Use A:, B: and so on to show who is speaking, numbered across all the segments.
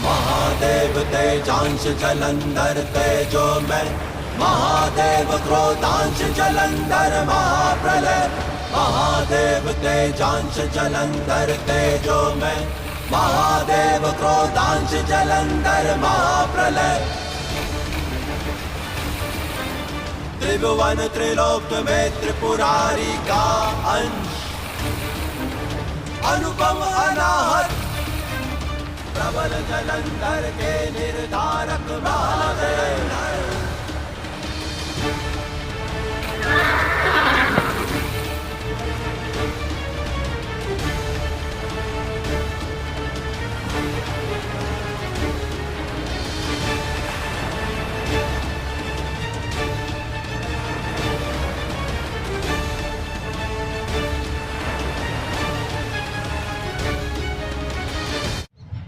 A: महादेव तेजांश जलंधर तेजो में, महादेव क्रोधांश जलंधर महाप्रलय। महादेव तेजांश जलंधर तेजो में, महादेव क्रोधांश जलंधर महाप्रलय। त्रिभुवन त्रिलोक में त्रिपुरारी का अंश, अनुपम अनाहत प्रबल जलंधर के निर्धारक महादेव।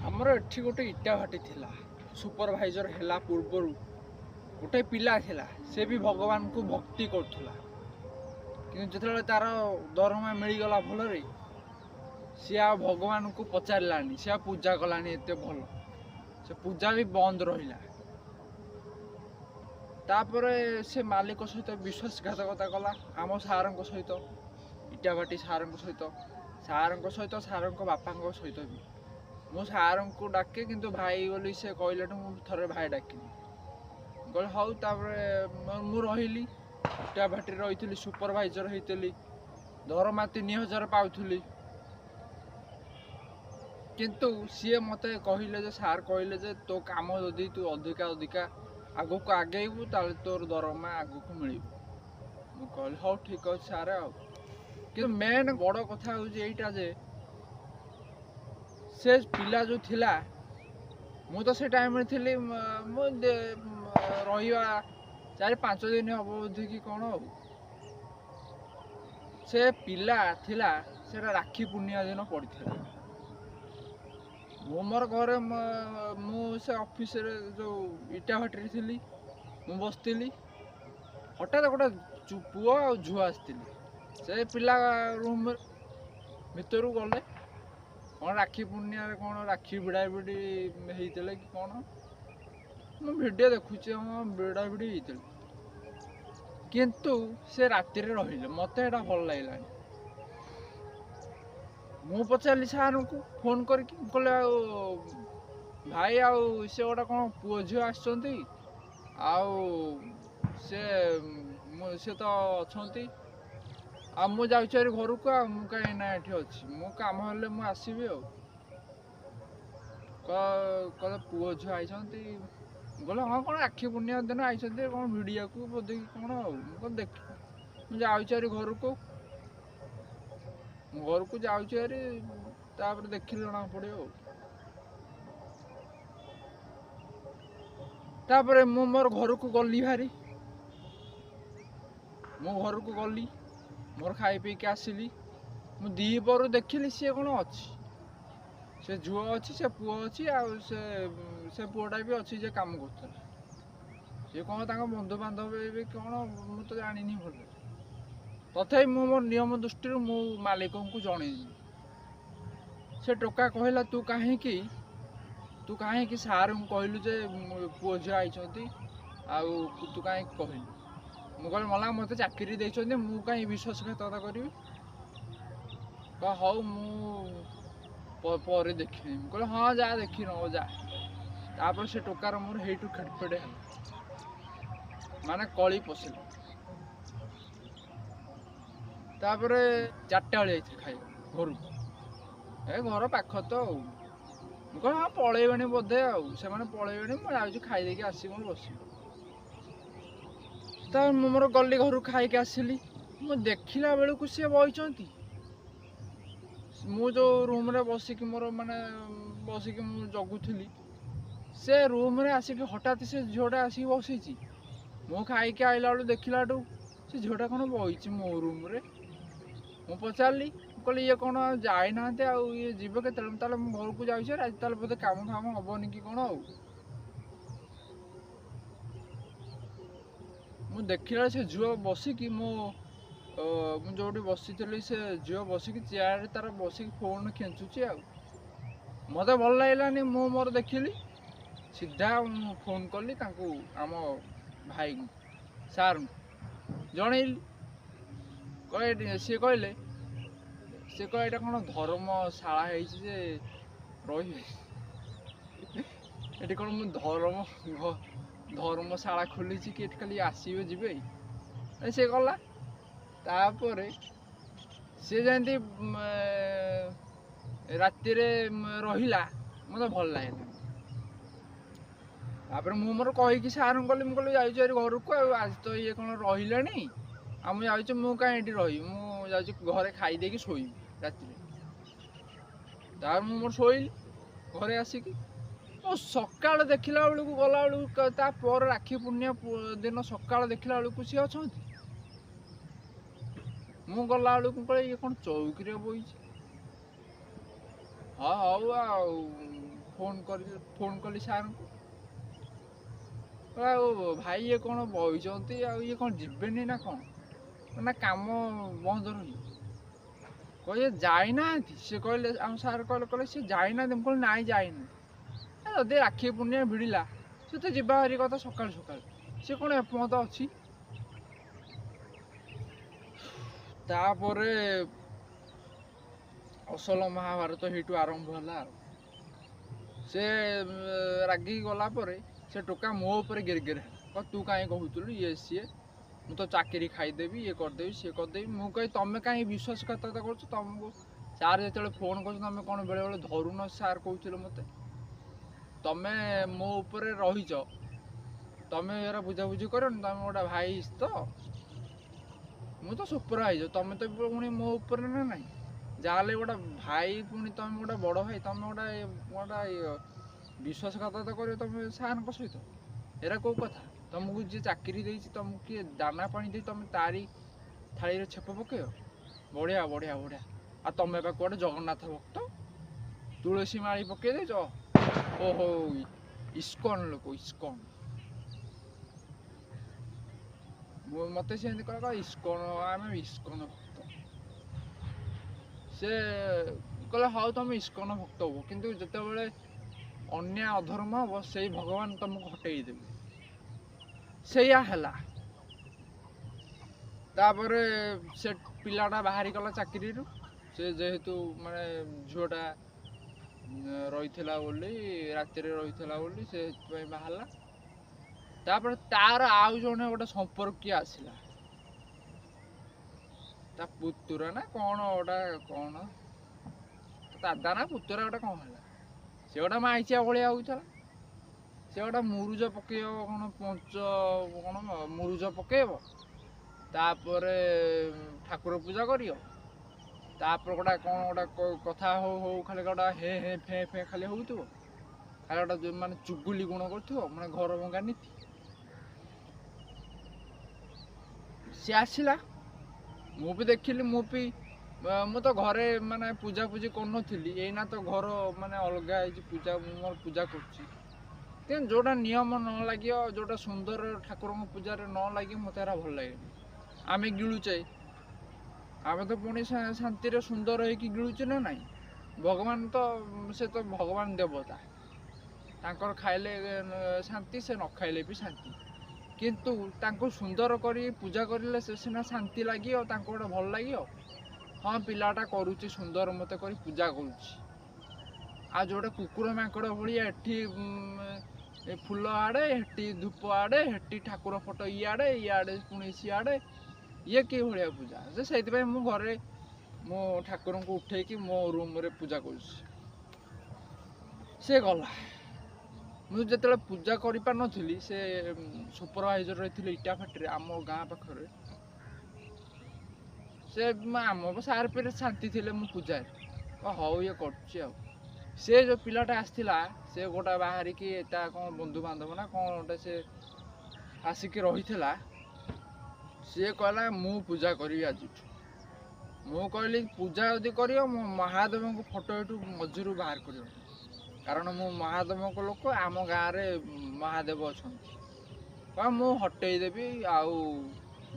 B: ଆମର ଏଠି ଗୋଟେ ଇଟା ଭାଟି ଥିଲା। ସୁପରଭାଇଜର ହେଲା ପୂର୍ବରୁ ଗୋଟେ ପିଲା ଥିଲା, ସେ ବି ଭଗବାନଙ୍କୁ ଭକ୍ତି କରୁଥିଲା। କିନ୍ତୁ ଯେତେବେଳେ ତାର ଦରମା ମିଳିଗଲା ଭଲରେ, ସିଏ ଆଉ ଭଗବାନଙ୍କୁ ପଚାରିଲାନି, ସିଏ ଆଉ ପୂଜା କଲାନି ଏତେ ଭଲ, ସେ ପୂଜା ବି ବନ୍ଦ ରହିଲା। ତାପରେ ସେ ମାଲିକ ସହିତ ବିଶ୍ୱାସଘାତକତା କଲା, ଆମ ସାରଙ୍କ ସହିତ, ଇଟା ଭାଟି ସାରଙ୍କ ସହିତ, ସାରଙ୍କ ସହିତ, ସାରଙ୍କ ବାପାଙ୍କ ସହିତ ବି। ମୁଁ ସାରଙ୍କୁ ଡାକେ, କିନ୍ତୁ ଭାଇ ବୋଲି ସେ କହିଲାଠୁ ମୁଁ ଥରେ ଭାଇ ଡାକିଲି। ମୁଁ କହିଲି ହଉ। ତାପରେ ମୁଁ ରହିଲି, ଇଟା ଭାଟିରେ ରହିଥିଲି, ସୁପରଭାଇଜର ହେଇଥିଲି, ଦରମା 3000 ପାଉଥିଲି। କିନ୍ତୁ ସିଏ ମୋତେ କହିଲେ ଯେ, ସାର୍ କହିଲେ ଯେ ତୋ କାମ ଯଦି ତୁ ଅଧିକା ଅଧିକା ଆଗକୁ ଆଗେଇବୁ, ତାହେଲେ ତୋର ଦରମା ଆଗକୁ ମିଳିବ। ମୁଁ କହିଲି ହଉ, ଠିକ୍ ଅଛି ସାର୍। ଆଉ କିନ୍ତୁ ମେନ୍ ବଡ଼ କଥା ହେଉଛି ଏଇଟା ଯେ ସେ ପିଲା ଯେଉଁ ଥିଲା, ମୁଁ ତ ସେ ଟାଇମ୍ରେ ଥିଲି, ମୁଁ ରହିବା 4-5 ଦିନ ହେବ ବୋଧେ କି କ'ଣ। ଆଉ ସେ ପିଲା ଥିଲା, ସେଟା ରାକ୍ଷୀ ପୂର୍ଣ୍ଣିମା ଦିନ ପଡ଼ିଥିଲା। ମୁଁ ମୋର ଘରେ, ମୁଁ ସେ ଅଫିସରେ ଯେଉଁ ଇଟା ଭାଟିରେ ଥିଲି, ମୁଁ ବସିଥିଲି। ହଠାତ୍ ଗୋଟେ ପୁଅ ଆଉ ଝିଅ ଆସିଥିଲେ। ସେ ପିଲା ରୁମ୍ ଭିତରକୁ ଗଲେ, କ'ଣ ରାକ୍ଷୀ ପୂର୍ଣ୍ଣିମାରେ କ'ଣ ରାକ୍ଷୀ ଭିଡ଼ା ଭିଡ଼ି ହେଇଥିଲେ କି କ'ଣ, ମୁଁ ଭିଡ଼ିଓ ଦେଖୁଛି, ହଁ ଭିଡ଼ା ଭିଡ଼ି ହେଇଥିଲେ। କିନ୍ତୁ ସେ ରାତିରେ ରହିଲେ, ମୋତେ ଏଇଟା ଭଲ ଲାଗିଲାନି। ମୁଁ ପଚାରିଲି ସାର୍ଙ୍କୁ ଫୋନ୍ କରିକି, ମୁଁ କହିଲି ଆଉ ଭାଇ, ଆଉ ସେ ଗୋଟେ କ'ଣ ପୁଅ ଝିଅ ଆସିଛନ୍ତି, ଆଉ ସେ ତ ଅଛନ୍ତି, ଆଉ ମୁଁ ଯାଉଛି ଭାରି ଘରକୁ, ଆଉ ମୁଁ କାହିଁ ନା ଏଠି ଅଛି, ମୁଁ କାମ ହେଲେ ମୁଁ ଆସିବି। ଆଉ କହିଲେ ପୁଅ ଝିଅ ଆଇଛନ୍ତି। ମୁଁ କହିଲି ହଁ, କ'ଣ ରାକ୍ଷୀ ପୂର୍ଣ୍ଣିମା ଦିନ ଆଇଛନ୍ତି, କ'ଣ ଭିଡ଼ିଆକୁ ବୋଧେ କି କ'ଣ। ଆଉ ମୁଁ କହିଲି ଦେଖ, ମୁଁ ଯାଉଛି ଭାରି ଘରକୁ, ମୁଁ ଘରକୁ ଯାଉଛି ଭାରି, ତାପରେ ଦେଖିଲେ ଜଣା ପଡ଼ିବ। ଆଉ ତାପରେ ମୁଁ ମୋର ଘରକୁ ଗଲି ଭାରି। ମୁଁ ଘରକୁ ଗଲି, ମୋର ଖାଇ ପିଇକି ଆସିଲି। ମୁଁ ଦ୍ୱିପହରୁ ଦେଖିଲି ସିଏ କ'ଣ ଅଛି, ସେ ଝିଅ ଅଛି, ସେ ପୁଅ ଅଛି, ଆଉ ସେ ପୁଅଟା ବି ଅଛି ଯେ କାମ କରୁଥିଲା। ସିଏ କ'ଣ ତାଙ୍କ ବନ୍ଧୁବାନ୍ଧବ ଏବେ କ'ଣ, ମୁଁ ତ ଜାଣିନି ଭଲ। ତଥାପି ମୁଁ ମୋର ନିୟମ ଦୃଷ୍ଟିରୁ ମୁଁ ମାଲିକଙ୍କୁ ଜଣେଇଲି। ସେ ଟୋକା କହିଲା, ତୁ କାହିଁକି ସାର୍ଙ୍କୁ କହିଲୁ ଯେ ପୁଅ ଝିଅ ଆଇଛନ୍ତି, ଆଉ ତୁ କାହିଁକି କହିଲୁ? ମୁଁ କହିଲି ମଲା, ମୋତେ ଚାକିରି ଦେଇଛନ୍ତି, ମୁଁ କାହିଁ ବିଶ୍ୱାସଘାତକତା କରିବି? ହଉ, ମୁଁ ପରେ ଦେଖିବି। ମୁଁ କହିଲି ହଁ, ଯା ଦେଖି ନବ ଯା। ତାପରେ ସେ ଟୋକାର ମୋର ହେଇଠୁ ଖେଟପେଟ ହେଲା, ମାନେ କଳି ପଶିଲା। ତାପରେ 4ଟା ବେଳେ ଯାଇଥିଲି ଖାଇବା ଘରକୁ, ଏ ଘର ପାଖ ତ। ଆଉ ମୁଁ କହିଲି ହଁ, ପଳେଇବେଣି ବୋଧେ, ଆଉ ସେମାନେ ପଳେଇବେଣି, ମୁଁ ଯାଉଛି ଖାଇ ଦେଇକି ଆସିବି, ମୁଁ ବସିବି। ତାପରେ ମୁଁ ମୋର ଗଲି ଘରକୁ, ଖାଇକି ଆସିଲି। ମୁଁ ଦେଖିଲା ବେଳକୁ ସିଏ ବଇଛନ୍ତି। ମୁଁ ଯେଉଁ ରୁମ୍ରେ ବସିକି ମୋର ମାନେ ବସିକି ମୁଁ ଜଗୁଥିଲି, ସେ ରୁମ୍ରେ ଆସିକି ହଠାତ୍ ସେ ଝିଅଟା ଆସିକି ବସିଛି। ମୁଁ ଖାଇକି ଆଇଲା ବେଳକୁ ଦେଖିଲାଠୁ ସେ ଝିଅଟା କ'ଣ ବଇଛି ମୋ ରୁମ୍ରେ। ମୁଁ ପଚାରିଲି, ମୁଁ କହିଲି ଇଏ କ'ଣ ଆଉ ଯାଇନାହାନ୍ତି, ଆଉ ଇଏ ଯିବେ କେତେବେଳେ? ତାହେଲେ ମୁଁ ଘରକୁ ଯାଉଛି, ଆଜି ତାହେଲେ ବୋଧେ କାମ ଫାମ ହେବନି କି କ'ଣ। ଆଉ ମୁଁ ଦେଖିଲା ସେ ଝିଅ ବସିକି, ମୁଁ ଯେଉଁଠି ବସିଥିଲି, ସେ ଝିଅ ବସିକି ଚେୟାରରେ ତାର ବସିକି ଫୋନ୍ ଖେଞ୍ଚୁଛି। ଆଉ ମୋତେ ଭଲ ଲାଗିଲାନି। ମୁଁ ମୋର ଦେଖିଲି, ସିଧା ମୁଁ ଫୋନ୍ କଲି ତାଙ୍କୁ, ଆମ ଭାଇଙ୍କୁ, ସାର୍ଙ୍କୁ ଜଣେଇଲି। କହିଲେ, ସିଏ କହିଲେ, ସେ କହିଲେ ଏଇଟା କ'ଣ ଧର୍ମଶାଳା ହେଇଛି ଯେ ରହିବେ ଏଠି? କ'ଣ ମୁଁ ଧର୍ମଶାଳା ଖୋଲିଛି କି ଏଠି ଖାଲି ଆସିବେ ଯିବେ? ସେ ଗଲା। ତାପରେ ସିଏ ଯେମିତି ରାତିରେ ରହିଲା, ମୋତେ ଭଲ ଲାଗିଲା। ତାପରେ ମୁଁ ମୋର କହିକି ସାର୍ଙ୍କୁ ଗଲି, ମୁଁ କହିଲି ଯାଉଛି ଭାରି ଘରକୁ, ଆଉ ଆଜି ତ ଇଏ କ'ଣ ରହିଲାଣି, ଆଉ ମୁଁ ଯାଉଛି, ମୁଁ କାହିଁ ଏଠି ରହିବି, ମୁଁ ଯାଉଛି ଘରେ ଖାଇ ଦେଇକି ଶୋଇବି ରାତିରେ। ତାପରେ ମୁଁ ମୋର ଶୋଇଲି ଘରେ ଆସିକି। ମୁଁ ସକାଳ ଦେଖିଲା ବେଳକୁ, ଗଲା ବେଳକୁ, ତାପରେ ରାକ୍ଷୀ ପୂର୍ଣ୍ଣିମା ଦିନ ସକାଳ ଦେଖିଲା ବେଳକୁ ସିଏ ଅଛନ୍ତି। ମୁଁ ଗଲା ବେଳକୁ କହିଲି ଇଏ କ'ଣ ଚୌକିରେ ବଇଛି? ହଁ ହଉ, ଆଉ ଫୋନ୍ କରି ଫୋନ୍ କଲି ସାର୍ଙ୍କୁ, ଆଉ ଭାଇ ଇଏ କ'ଣ ବଇଛନ୍ତି, ଆଉ ଇଏ କ'ଣ ଯିବେନି ନା କ'ଣ, ନା କାମ ବନ୍ଦ ରହିବ? କହିଲେ ଯାଇନାହାନ୍ତି। ସେ କହିଲେ, ଆମ ସାର୍ କହିଲେ, କହିଲେ ସେ ଯାଇନାହାନ୍ତି। ମୁଁ କହିଲି ନାଇଁ ଯାଇନାହାନ୍ତି। ଯଦି ରାକ୍ଷୀ ପୂର୍ଣ୍ଣିମା ଭିଡ଼ିଲା, ସେ ତ ଯିବା ଭାରି କଥା ସକାଳୁ ସକାଳୁ, ସେ କ'ଣ ଏପର୍ଯ୍ୟନ୍ତ ଅଛି? ତାପରେ ଅସଲ ମହାଭାରତ ହେଇଠୁ ଆରମ୍ଭ ହେଲା। ଆଉ ସେ ରାଗିକି ଗଲା ପରେ ସେ ଟୋକା ମୋ ଉପରେ ଗେର ଗେର ହେଲା, ତୁ କାହିଁ କହୁଥିଲୁ, ଇଏ ସିଏ, ମୁଁ ତ ଚାକିରି ଖାଇଦେବି, ଇଏ କରିଦେବି, ସିଏ କରିଦେବି। ମୁଁ କହି ତମେ କାହିଁ ବିଶ୍ୱାସଘାତକତା କରୁଛ? ତମକୁ ସାର୍ ଯେତେବେଳେ ଫୋନ୍ କରୁଛ, ତମେ କ'ଣ ବେଳେବେଳେ ଧରୁନ? ସାର୍ କହୁଥିଲେ ମୋତେ, ତମେ ମୋ ଉପରେ ରହିଛ, ତମେ ଏରା ବୁଝାବୁଝି କରନି? ତମେ ଗୋଟେ ଭାଇ ତ, ମୁଁ ତ ସୁପରଭାଇଜର, ତମେ ତ ପୁଣି ମୋ ଉପରେ ନା ନାହିଁ? ଯାହାହେଲେ ଗୋଟେ ଭାଇ, ପୁଣି ତମେ ଗୋଟେ ବଡ଼ ଭାଇ, ତମେ ଗୋଟେ ଗୋଟେ ବିଶ୍ୱାସଘାତକତା କରିବ ତମେ ସାର୍ଙ୍କ ସହିତ, ଏରା କେଉଁ କଥା? ତମକୁ ଯିଏ ଚାକିରି ଦେଇଛି, ତମକୁ କିଏ ଦାନା ପାଣି ଦେଇଛି, ତମେ ତାରି ଥାଳିରେ ଛେପ ପକେଇବ? ବଢ଼ିଆ ବଢ଼ିଆ ବଢ଼ିଆ। ଆଉ ତମେ ବା କୁଆଡ଼େ ଜଗନ୍ନାଥ ଭକ୍ତ, ତୁଳସୀ ମାଳି ପକେଇ ଦେଇଛ? ଓହୋ, ଇସ୍କନ ଲୋକ, ଇସ୍କନ। ମୁଁ ମୋତେ ସେମିତି କହିଲା, ଇସ୍କନ, ଆମେ ଇସ୍କନ ଭକ୍ତ। ସେ କହିଲେ ହଉ ତମେ ଇସ୍କନ ଭକ୍ତ ହବ, କିନ୍ତୁ ଯେତେବେଳେ ଅନ୍ୟାୟ ଅଧର୍ମ ହବ, ସେଇ ଭଗବାନ ତମକୁ ହଟେଇ ଦେବେ। ସେଇଆ ହେଲା। ତାପରେ ସେ ପିଲାଟା ବାହାରି ଗଲା ଚାକିରିରୁ। ସେ ଯେହେତୁ ମାନେ ଝିଅଟା ରହିଥିଲା ବୋଲି, ରାତିରେ ରହିଥିଲା ବୋଲି, ସେ ସେଥିପାଇଁ ବାହାରିଲା। ତାପରେ ତାର ଆଉ ଜଣେ ଗୋଟେ ସମ୍ପର୍କୀୟ ଆସିଲା, ତା ପୁତୁରା ନା କ'ଣ ଗୋଟା, କ'ଣ ଦାଦା ନା ପୁତୁରା ଗୋଟେ କ'ଣ ହେଲା। ସେ ଗୋଟେ ମାଇଚିଆ ଭଳିଆ ହେଉଥିଲା। ସେ ଗୋଟେ ମୁରୁଜ ପକେଇବ, କ'ଣ ପଞ୍ଚ କ'ଣ ମୁରୁଜ ପକେଇବ, ତାପରେ ଠାକୁର ପୂଜା କରିବ, ତାପରେ ଗୋଟେ କ'ଣ ଗୋଟେ କଥା ହଉ ହଉ ଖାଲି ଗୋଟେ ହେ ହେ ଫେ ଫେ ଖାଲି ହେଉଥିବ, ଖାଲି ଗୋଟେ ମାନେ ଚୁଗୁଲି ଗୁଣ କରୁଥିବ, ମାନେ ଘର ଭଙ୍ଗା ନୀତି। ସିଏ ଆସିଲା, ମୁଁ ବି ଦେଖିଲି। ମୁଁ ବି ମୁଁ ତ ଘରେ ମାନେ ପୂଜାପୂଜି କରୁନଥିଲି, ଏଇନା ତ ଘର ମାନେ ଅଲଗା ହେଇଛି, ପୂଜା ମୁଁ ମୋର ପୂଜା କରୁଛି। କିନ୍ତୁ ଯେଉଁଟା ନିୟମ ନ ଲାଗିବ, ଯେଉଁଟା ସୁନ୍ଦର ଠାକୁରଙ୍କ ପୂଜାରେ ନ ଲାଗିବ, ମୋତେ ଏରା ଭଲ ଲାଗେନି। ଆମେ ଗିଳୁଛେ, ଆମେ ତ ପୁଣି ଶାନ୍ତିରେ ସୁନ୍ଦର ହେଇକି ଗିଳୁଛେ ନା ନାହିଁ? ଭଗବାନ ତ ସେ ତ ଭଗବାନ ଦେବତା, ତାଙ୍କର ଖାଇଲେ ଶାନ୍ତି, ସେ ନ ଖାଇଲେ ବି ଶାନ୍ତି। କିନ୍ତୁ ତାଙ୍କୁ ସୁନ୍ଦର କରି ପୂଜା କରିଲେ ସେ ସିନା ଶାନ୍ତି ଲାଗିବ, ତାଙ୍କୁ ଗୋଟେ ଭଲ ଲାଗିବ, ହଁ ପିଲାଟା କରୁଛି ସୁନ୍ଦର ମୋତେ କରି ପୂଜା କରୁଛି। ଆଉ ଯେଉଁଟା କୁକୁର ମାଙ୍କଡ଼ ଭଳିଆ ଏଠି ଫୁଲ ଆଡ଼େ, ହେଠି ଧୂପ ଆଡ଼େ, ହେଠି ଠାକୁର ଫଟୋ ଇଆଡ଼େ ଇଆଡ଼େ ପୁଣି ସିଆଡ଼େ, ଇଏ କି ଭଳିଆ ପୂଜା ସେ? ସେଇଥିପାଇଁ ମୁଁ ଘରେ ମୋ ଠାକୁରଙ୍କୁ ଉଠେଇକି ମୋ ରୁମ୍ରେ ପୂଜା କରୁଛି। ସେ ଗଲା। ମୁଁ ଯେତେବେଳେ ପୂଜା କରିପାରୁନଥିଲି, ସେ ସୁପରଭାଇଜର ରହିଥିଲେ ଇଟା ଫ୍ୟାକ୍ଟ୍ରିରେ ଆମ ଗାଁ ପାଖରେ। ସେ ଆମ ସାର୍ ପରେ ଶାନ୍ତି ଥିଲେ ମୁଁ ପୂଜାରେ, ହଉ ଇଏ କରୁଛି। ଆଉ ସେ ଯେଉଁ ପିଲାଟା ଆସିଥିଲା, ସେ ଗୋଟେ ବାହାରିକି ତା କ'ଣ ବନ୍ଧୁବାନ୍ଧବ ନା କ'ଣ ଗୋଟେ ସେ ଆସିକି ରହିଥିଲା। ସିଏ କହିଲା ମୁଁ ପୂଜା କରିବି ଆଜିଠୁ। ମୁଁ କହିଲି ପୂଜା ଯଦି କରିବ, ମୋ ମହାଦେବଙ୍କ ଫଟୋ ଏଠୁ ମଝିରୁ ବାହାର କରିବ, କାରଣ ମୁଁ ମହାଦେବଙ୍କ ଲୋକ, ଆମ ଗାଁରେ ମହାଦେବ ଅଛନ୍ତି। ମୁଁ ହଟେଇ ଦେବି ଆଉ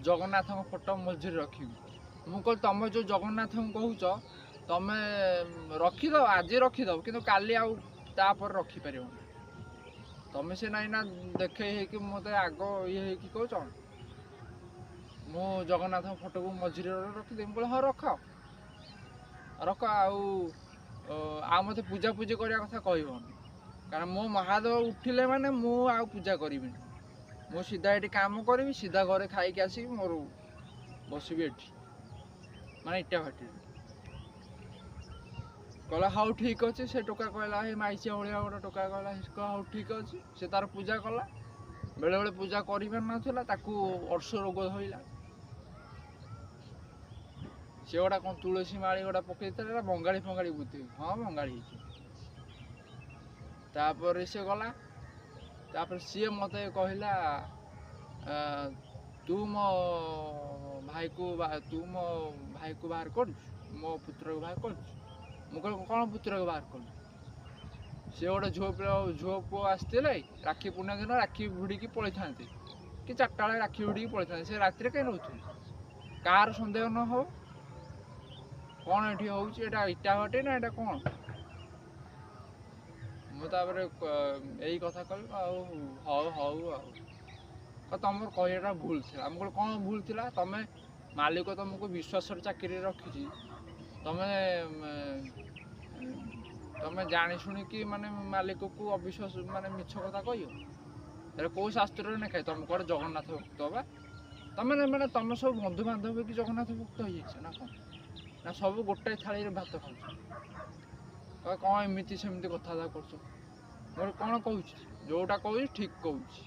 B: ଜଗନ୍ନାଥଙ୍କ ଫଟୋ ମଝିରେ ରଖିବି। ମୁଁ କହିଲି ତମେ ଯେଉଁ ଜଗନ୍ନାଥଙ୍କୁ କହୁଛ, ତମେ ରଖିଦେବ, ଆଜି ରଖିଦେବ, କିନ୍ତୁ କାଲି ଆଉ ତାପରେ ରଖିପାରିବନି। ତମେ ସେ ନାଇଁ ନା ଦେଖେଇ ହେଇକି ମୋତେ ଆଗ ଇଏ ହେଇକି କହୁଛ ମୁଁ ଜଗନ୍ନାଥଙ୍କ ଫଟୋକୁ ମଝିରେ ରଖିଦେବି। ମୁଁ କହିଲି ହଁ ରଖ ରଖ, ଆଉ ଆଉ ମୋତେ ପୂଜାପୂଜି କରିବା କଥା କହିବନି, କାରଣ ମୋ ମହାଦେବ ଉଠିଲେ ମାନେ ମୁଁ ଆଉ ପୂଜା କରିବିନି। ମୁଁ ସିଧା ଏଠି କାମ କରିବି, ସିଧା ଘରେ ଖାଇକି ଆସିକି ମୋର ବସିବି ଏଠି, ମାନେ ଇଟା ଭାଟିରେ। କହିଲା ହଉ ଠିକ୍ ଅଛି। ସେ ଟୋକା କହିଲା, ହେ ମାଇଚିଆ ଭଳିଆ ଗୋଟେ ଟୋକା କହିଲା ହଉ ଠିକ୍ ଅଛି। ସେ ତାର ପୂଜା କଲା, ବେଳେବେଳେ ପୂଜା କରିପାରୁନଥିଲା, ତାକୁ ଅର୍ଶ ରୋଗ ଧଇଲା। ସେ ଗୋଟା କ'ଣ ତୁଳସୀ ମାଳି ଗୋଟା ପକେଇଥିଲା, ଏଟା ବଙ୍ଗାଳୀ ଫଙ୍ଗାଳୀ ବୁଦ୍ଧି, ହଁ ବଙ୍ଗାଳୀ ହେଇଛି। ତାପରେ ସେ ଗଲା, ତାପରେ ସିଏ ମୋତେ କହିଲା ତୁ ମୋ ଭାଇକୁ ତୁ ମୋ ଭାଇକୁ ବାହାର କରୁଛୁ, ମୋ ପୁତ୍ରକୁ ବାହାର କରୁଛୁ। ମୁଁ କହିଲି କ'ଣ ପୁତ୍ରକୁ ବାହାର କଲୁ? ସିଏ ଗୋଟେ ଝିଅ ପିଲା, ଝିଅ ପୁଅ ଆସିଥିଲେ ରାକ୍ଷୀ ପୂର୍ଣ୍ଣିମା ଦିନ ରାକ୍ଷୀ ଭିଡ଼ିକି ପଳେଇଥାନ୍ତେ, କି 4ଟା ବେଳେ ରାକ୍ଷୀ ଭିଡ଼ିକି ପଳେଇଥାନ୍ତେ, ସେ ରାତିରେ କାହିଁ ରହୁଥିଲେ? କାହାର ସନ୍ଦେହ ନ ହବ କ'ଣ ଏଠି ହେଉଛି, ଏଇଟା ଇଟା ଭାଟି ନା ଏଇଟା କ'ଣ? ମୁଁ ତାପରେ ଏଇ କଥା କହିଲି, ଆଉ ହଉ ହଉ, ଆଉ ତମର କହିବାଟା ଭୁଲ ଥିଲା। ମୁଁ କହିଲି କ'ଣ ଭୁଲ ଥିଲା? ତମେ ମାଲିକ ତମକୁ ବିଶ୍ୱାସର ଚାକିରିରେ ରଖିଛି, ତମେ ତମେ ଜାଣି ଶୁଣିକି ମାନେ ମାଲିକକୁ ଅବିଶ୍ୱାସ ମାନେ ମିଛ କଥା କହିବ, ଏଟା କେଉଁ ଶାସ୍ତ୍ରରେ ଲେଖା? ତମେ କୁଆଡ଼େ ଜଗନ୍ନାଥ ଭକ୍ତ ବା ତମେ, ମାନେ ତମେ ସବୁ ବନ୍ଧୁବାନ୍ଧବ ହେଇକି ଜଗନ୍ନାଥ ଭକ୍ତ ହେଇଯାଇଛ ନା କ'ଣ? ନା ସବୁ ଗୋଟାଏ ଥାଳିରେ ଭାତ ଖାଉଛ? କ'ଣ ଏମିତି ସେମିତି କଥାବାର୍ତ୍ତା କରୁଛ? ମୋର କ'ଣ କହୁଛି, ଯେଉଁଟା କହୁଛି ଠିକ୍ କହୁଛି।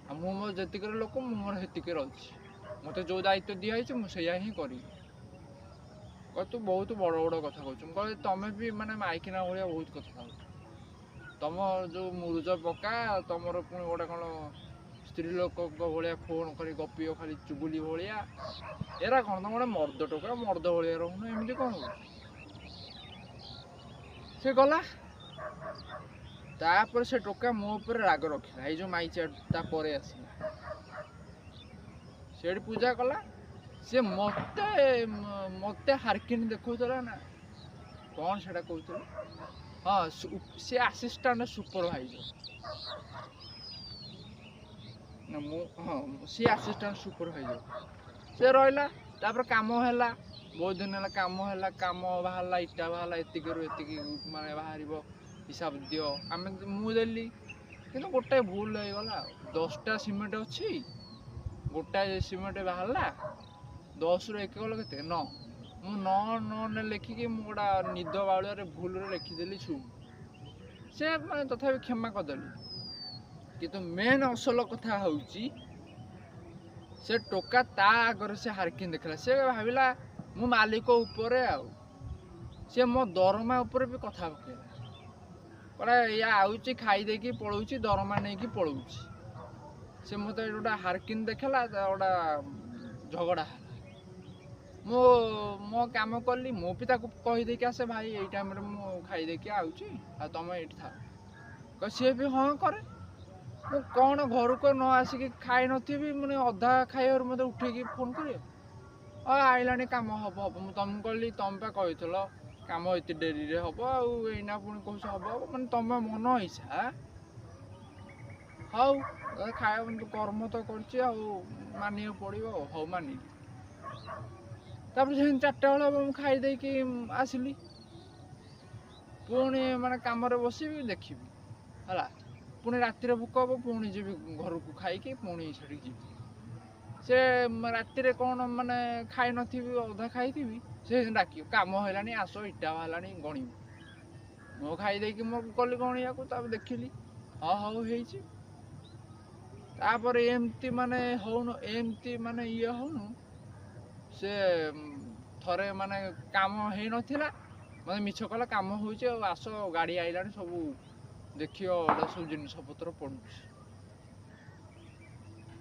B: ଆଉ ମୁଁ ମୋର ଯେତିକିର ଲୋକ, ମୁଁ ମୋର ସେତିକିରେ ଅଛି। ମୋତେ ଯେଉଁ ଦାୟିତ୍ୱ ଦିଆହେଇଛି ମୁଁ ସେଇଆ ହିଁ କରିବି। କହ ତୁ ବହୁତ ବଡ଼ ବଡ଼ କଥା କହୁଛୁ। ମୁଁ କହିଲି ତମେ ବି ମାନେ ମାଇକିନା ଭଳିଆ ବହୁତ କଥା କହୁଛ। ତମ ଯେଉଁ ମୁରୁଜ ପକା, ତମର ପୁଣି ଗୋଟେ କ'ଣ ସ୍ତ୍ରୀ ଲୋକଙ୍କ ଭଳିଆ ଫୋନ୍ କରି ଗପିବ ଖାଲି ଚୁଗୁଲି ଭଳିଆ, ଏରା କ'ଣ? ତମ ଗୋଟେ ମର୍ଦ ଟୋକା, ମର୍ଦ ଭଳିଆ ରହୁନ, ଏମିତି କ'ଣ ହଉଛି? ସେ ଗଲା। ତାପରେ ସେ ଟୋକା ମୋ ଉପରେ ରାଗ ରଖିଲା। ଏଇ ଯେଉଁ ମାଇଚିଆ ତାପରେ ଆସିଲା, ସେଇଠି ପୂଜା କଲା। ସେ ମୋତେ ମୋତେ ହାରକିନି ଦେଖାଉଥିଲା ନା କ'ଣ ସେଇଟା କହୁଥିଲେ, ହଁ ସେ ଆସିଷ୍ଟାଣ୍ଟ ସୁପରଭାଇଜର ନା ମୁଁ, ହଁ ସେ ଆସିଷ୍ଟାଣ୍ଟ ସୁପରଭାଇଜର ସେ ରହିଲା। ତାପରେ କାମ ହେଲା, ବହୁତ ଦିନ ହେଲା କାମ ହେଲା, କାମ ବାହାରିଲା, ଇଟା ବାହାରିଲା, ଏତିକିରୁ ଏତିକି ମାନେ ବାହାରିବ, ହିସାବ ଦିଅ। ଆମେ ମୁଁ ଦେଲି, କିନ୍ତୁ ଗୋଟାଏ ଭୁଲ ହେଇଗଲା। ଆଉ 10ଟା ସିମେଣ୍ଟ ଅଛି, ଗୋଟାଏ ସିମେଣ୍ଟ ବାହାରିଲା, 10ରୁ 1 ଗଲେ କେତେ? 9। ମୁଁ 9 9 ଲେଖିକି ମୁଁ ଗୋଟା ନିଦ ବାଉଳିଆରେ ଭୁଲରେ ଲେଖିଦେଲି 0। ସେ ମାନେ ତଥାପି କ୍ଷମା କରିଦେଲି। କିନ୍ତୁ ମେନ୍ ଅସଲ କଥା ହେଉଛି ସେ ଟୋକା ତା ଆଗରେ ସେ ହାରକିନ୍ ଦେଖିଲା, ସେ ଭାବିଲା ମୁଁ ମାଲିକ ଉପରେ, ଆଉ ସେ ମୋ ଦରମା ଉପରେ ବି କଥା ପକେଇଲା। କହିଲା ଇଏ ଆଉଛି ଖାଇ ଦେଇକି ପଳଉଛି, ଦରମା ନେଇକି ପଳଉଛି। ସେ ମୋତେ ଗୋଟେ ହାରକିନ୍ ଦେଖିଲା, ଗୋଟା ଝଗଡ଼ା ହେଲା। ମୁଁ ମୋ କାମ କଲି, ମୁଁ ବି ତାକୁ କହିଦେଇକି ଆସେ, ଭାଇ ଏଇ ଟାଇମ୍ରେ ମୁଁ ଖାଇଦେଇକି ଆଉଛି, ଆଉ ତମେ ଏଇଠି ଥାଅ। ସିଏ ବି ହଁ କରେ। ମୁଁ କ'ଣ ଘରକୁ ନ ଆସିକି ଖାଇନଥିବି, ମାନେ ଅଧା ଖାଇବାରୁ ମୋତେ ଉଠେଇକି ଫୋନ୍ କରିବ, ହଁ ଆଇଲାଣି କାମ ହବ ହବ। ମୁଁ ତମକୁ କହିଲି, ତମେ ପା କହିଥିଲ କାମ ଏତେ ଡେରିରେ ହବ, ଆଉ ଏଇନା ପୁଣି କହୁଛ ହବ ହବ, ମାନେ ତମ ମନ ଇଚ୍ଛା। ହଉ ଖାଇବା, କର୍ମ ତ କରିଛି ଆଉ ମାନିବାକୁ ପଡ଼ିବ, ଆଉ ହଉ ମାନିଲି। ତାପରେ ସେମିତି 4ଟା ବେଳେ ହବ ମୁଁ ଖାଇ ଦେଇକି ଆସିଲି, ପୁଣି ମାନେ କାମରେ ବସିବି ଦେଖିବି ହେଲା, ପୁଣି ରାତିରେ ଭୋକ ହବ, ପୁଣି ଯିବି ଘରକୁ ଖାଇକି ପୁଣି ସେଠିକି ଯିବି। ସେ ରାତିରେ କ'ଣ ମାନେ ଖାଇନଥିବି, ଅଧା ଖାଇଥିବି, ସେ ଡାକିବ କାମ ହେଲାଣି ଆସ, ଇଟା ବାହାରିଲାଣି ଗଣିବୁ। ମୁଁ ଖାଇଦେଇକି ମୁଁ ଗଲି ଗଣିବାକୁ, ତାପରେ ଦେଖିଲି ହଁ ହଉ ହେଇଛି। ତାପରେ ଏମିତି ମାନେ ହଉନୁ, ଏମିତି ମାନେ ଇଏ ହଉନୁ, ସେ ଥରେ ମାନେ କାମ ହେଇନଥିଲା, ମୋତେ ମିଛ କଲା କାମ ହେଉଛି ଆଉ ଆସ ଗାଡ଼ି ଆଇଲାଣି ସବୁ ଦେଖିବ, ଏଇଟା ସବୁ ଜିନିଷପତ୍ର ପଡ଼ୁଛି।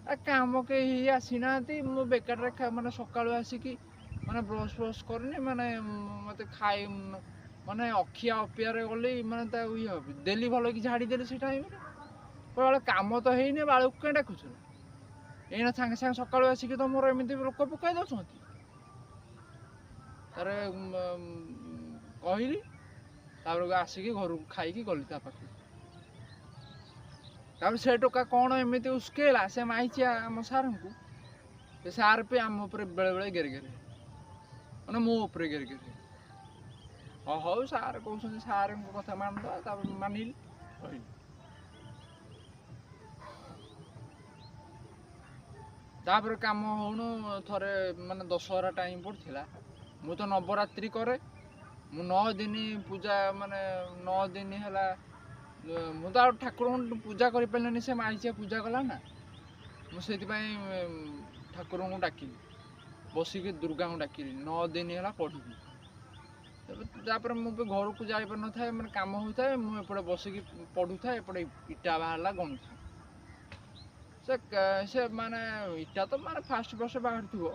B: ଆ କାମ କେହି ଆସିନାହାନ୍ତି, ମୁଁ ବେକାରରେ ମାନେ ସକାଳୁ ଆସିକି ମାନେ ବ୍ରସ୍ ଫ୍ରସ୍ କରିନି, ମାନେ ମୋତେ ଖାଇ ମାନେ ଅଖିଆ ଅପିଆରେ ଗଲି, ମାନେ ତା ଇଏ ଦେଲି ଭଲ କି ଝାଡ଼ି ଦେଲି ସେ ଟାଇମ୍ରେ। କହିଲା କାମ ତ ହେଇନି, ବାଳକୁ କାଇଁ ଡାକୁଥିଲ? ଏଇନା ସାଙ୍ଗେ ସାଙ୍ଗେ ସକାଳୁ ଆସିକି ତ ମୋର ଏମିତି ଲୋକ ପକାଇ ଦେଉଛନ୍ତି। ତାରେ କହିଲି। ତାପରେ ଆସିକି ଘରକୁ ଖାଇକି ଗଲି ତା ପାଖକୁ। ତାପରେ ସେ ଟୋକା କ'ଣ ଏମିତି ଉସ୍କେଇଲା ସେ ମାଇଚିଆ ଆମ ସାର୍ଙ୍କୁ, ସେ ସାର୍ ବି ଆମ ଉପରେ ବେଳେବେଳେ ଗେରେ ଗେରେ, ମାନେ ମୋ ଉପରେ ଗେରେ ଗେରେ। ହଁ ହଉ ସାର୍ କହୁଛନ୍ତି, ସାର୍ଙ୍କ କଥା ମାନୁବା। ତାପରେ ମାନିଲି, ରହିଲି। ତାପରେ କାମ ହଉଣୁ ଥରେ ମାନେ ଦଶହରା ଟାଇମ୍ ପଡ଼ିଥିଲା। ମୁଁ ତ ନବରାତ୍ରି କରେ, ମୁଁ 9 ଦିନ ପୂଜା, ମାନେ 9 ଦିନ ହେଲା ମୁଁ ତ ଆଉ ଠାକୁରଙ୍କୁ ପୂଜା କରିପାରିଲିନି, ସେ ମାଇଚିଆ ପୂଜା କଲା ନା। ମୁଁ ସେଇଥିପାଇଁ ଠାକୁରଙ୍କୁ ଡାକିଲି, ବସିକି ଦୁର୍ଗାଙ୍କୁ ଡାକିଲି, 9 ଦିନ ହେଲା ପଢ଼ିବି। ତାପରେ ମୁଁ ବି ଘରକୁ ଯାଇପାରିନଥାଏ, ମାନେ କାମ ହେଉଥାଏ, ମୁଁ ଏପଟେ ବସିକି ପଢ଼ୁଥାଏ, ଏପଟେ ଇଟା ବାହାରିଲା ଗଣୁଥାଏ। ସେ ସେ ମାନେ ଇଟା ତ ମାନେ ଫାଷ୍ଟ ବର୍ଷ ବାହାରୁଥିବ।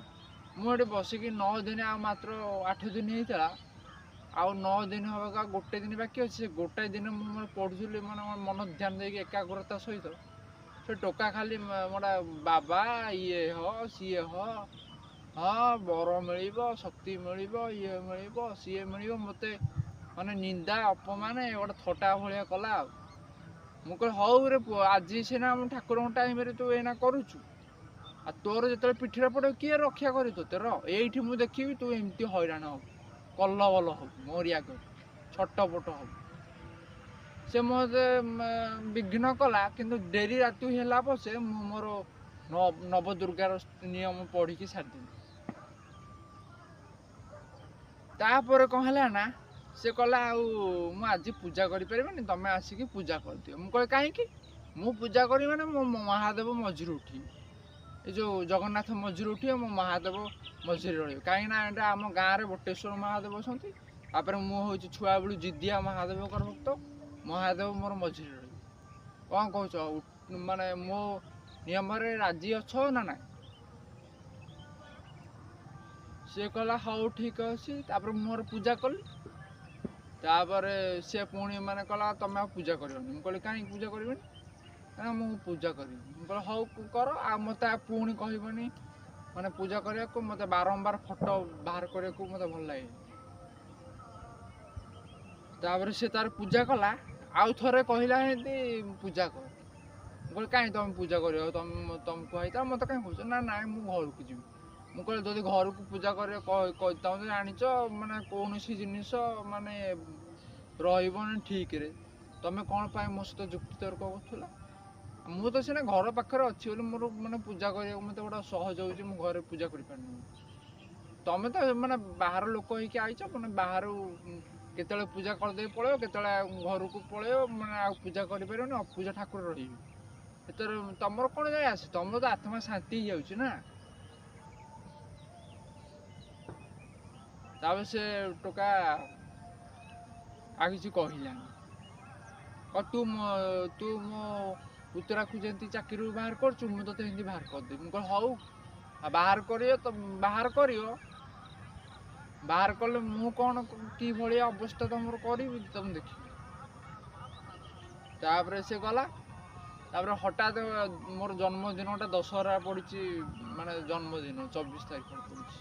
B: ମୁଁ ଏଠି ବସିକି 9 ଦିନ, ଆଉ ମାତ୍ର 8 ଦିନ ହେଇଥିଲା, ଆଉ 9 ଦିନ ହେବାକୁ ଆଉ ଗୋଟେ ଦିନ ବାକି ଅଛି। ସେ ଗୋଟାଏ ଦିନ ମୁଁ ମୋର ପଢ଼ୁଥିଲି, ମାନେ ମୋର ମନ ଧ୍ୟାନ ଦେଇକି ଏକାଗ୍ରତା ସହିତ। ସେ ଟୋକା ଖାଲି ମୋଟା ବାବା ଇଏ ହ ସିଏ ହ, ହଁ ବର ମିଳିବ, ଶକ୍ତି ମିଳିବ, ଇଏ ମିଳିବ, ସିଏ ମିଳିବ, ମୋତେ ମାନେ ନିନ୍ଦା ଅପମାନ ଗୋଟେ ଥଟା ଭଳିଆ କଲା। ଆଉ ମୁଁ କହିଲି ହଉ ରେ ପୁଅ, ଆଜି ସିନା ଆମ ଠାକୁରଙ୍କ ଟାଇମ୍ରେ ତୁ ଏଇନା କରୁଛୁ, ଆଉ ତୋର ଯେତେବେଳେ ପିଠିରେ ପଡ଼ିବ କିଏ ରକ୍ଷା କରିବ ତୋତେ? ର ଏଇଠି ମୁଁ ଦେଖିବି, ତୁ ଏମିତି ହଇରାଣ ହବୁ, କଲବଲ ହବୁ, ମୋରି ଆଗରେ ଛଟପଟ ହବୁ। ସେ ମୋତେ ବିଘ୍ନ କଲା, କିନ୍ତୁ ଡେରି ରାତି ହେଲା ପଛେ ମୁଁ ମୋର ନବଦୁର୍ଗାର ନିୟମ ପଢ଼ିକି ସାରିଦେଲି। ତାପରେ କ'ଣ ହେଲା ନା, ସେ କହିଲା ଆଉ ମୁଁ ଆଜି ପୂଜା କରିପାରିବିନି, ତମେ ଆସିକି ପୂଜା କରିଦିଅ। ମୁଁ କହିଲି କାହିଁକି? ମୁଁ ପୂଜା କରିବି ମାନେ ମୋ ମହାଦେବ ମଝିରୁ ଉଠିବେ, ଏ ଯେଉଁ ଜଗନ୍ନାଥ ମଝିରୁ ଉଠିବେ, ମୋ ମହାଦେବ ମଝିରେ ରହିବେ। କାହିଁକିନା ଏଇଟା ଆମ ଗାଁରେ ବଟେଶ୍ୱର ମହାଦେବ ଅଛନ୍ତି। ତାପରେ ମୁଁ ହେଉଛି ଛୁଆବେଳୁ ଜିଦିଆ ମହାଦେବଙ୍କର ଭକ୍ତ, ମହାଦେବ ମୋର ମଝିରେ ରହିବେ। କ'ଣ କହୁଛ, ମାନେ ମୋ ନିୟମରେ ରାଜି ଅଛ ନା ନାଇଁ? ସିଏ କହିଲା ହଉ ଠିକ୍ ଅଛି। ତାପରେ ମୁଁ ମୋର ପୂଜା କଲି। ତାପରେ ସିଏ ପୁଣି ମାନେ କହିଲା ତମେ ଆଉ ପୂଜା କରିବନି। ମୁଁ କହିଲି କାହିଁକି ପୂଜା କରିବନି? ନା ମୁଁ ପୂଜା କରିବି। ମୁଁ କହିଲି ହଉ କର, ଆଉ ମୋତେ ଆଉ ପୁଣି କହିବନି ମାନେ ପୂଜା କରିବାକୁ, ମୋତେ ବାରମ୍ବାର ଫଟୋ ବାହାର କରିବାକୁ ମୋତେ ଭଲ ଲାଗେ। ତାପରେ ସେ ତାର ପୂଜା କଲା, ଆଉ ଥରେ କହିଲା ଏମିତି ପୂଜା କର। ମୁଁ କହିଲି କାହିଁ ତମେ ପୂଜା କରିବ? ତମେ ତମକୁ ହେଇଥିଲା, ମୋତେ କାହିଁ କହୁଛ? ନା ନାଇଁ ମୁଁ ଘରକୁ ଯିବି। ମୁଁ କହିଲି ଯଦି ଘରକୁ ପୂଜା କରିବ, ତମେ ତ ଜାଣିଛ ମାନେ କୌଣସି ଜିନିଷ ମାନେ ରହିବନି ଠିକ୍ରେ, ତମେ କ'ଣ ପାଇଁ ମୋ ସହିତ ଯୁକ୍ତିତର୍କ କରୁଥିଲ? ମୁଁ ତ ସିନା ଘର ପାଖରେ ଅଛି ବୋଲି ମୋର ମାନେ ପୂଜା କରିବାକୁ ମୋତେ ଗୋଟେ ସହଜ ହେଉଛି, ମୁଁ ଘରେ ପୂଜା କରିପାରୁନି। ତମେ ତ ମାନେ ବାହାର ଲୋକ ହେଇକି ଆଇଛ, ମାନେ ବାହାରୁ କେତେବେଳେ ପୂଜା କରିଦେଇ ପଳେଇବ, କେତେବେଳେ ଘରକୁ ପଳେଇବ, ମାନେ ଆଉ ପୂଜା କରିପାରିବନି, ଅପୂଜା ଠାକୁର ରହିବେ। ଏଥିରେ ତମର କ'ଣ ଯାଏ ଆସେ? ତମର ତ ଆତ୍ମା ଶାନ୍ତି ହେଇଯାଉଛି ନା। ତାପରେ ସେ ଟୋକା ଆଉ କିଛି କହିଲାନି। ତୁ ତୁ ମୋ ପୁତୁରାକୁ ଯେମିତି ଚାକିରିରୁ ବାହାର କରୁଛୁ, ମୁଁ ତୋତେ ଏମିତି ବାହାର କରିଦେବି। ମୁଁ କହିଲି ହଉ, ଆଉ ବାହାର କରିବ ତ ବାହାର କରିବ, ବାହାର କଲେ ମୁଁ କ'ଣ କି ଭଳିଆ ଅବସ୍ଥା ତମର କରିବି ତମେ ଦେଖିବ। ତାପରେ ସେ ଗଲା। ତାପରେ ହଠାତ୍ ମୋର ଜନ୍ମଦିନଟା ଦଶହରା ପଡ଼ିଛି, ମାନେ ଜନ୍ମଦିନ 24 ତାରିଖରେ ପଡ଼ିଛି,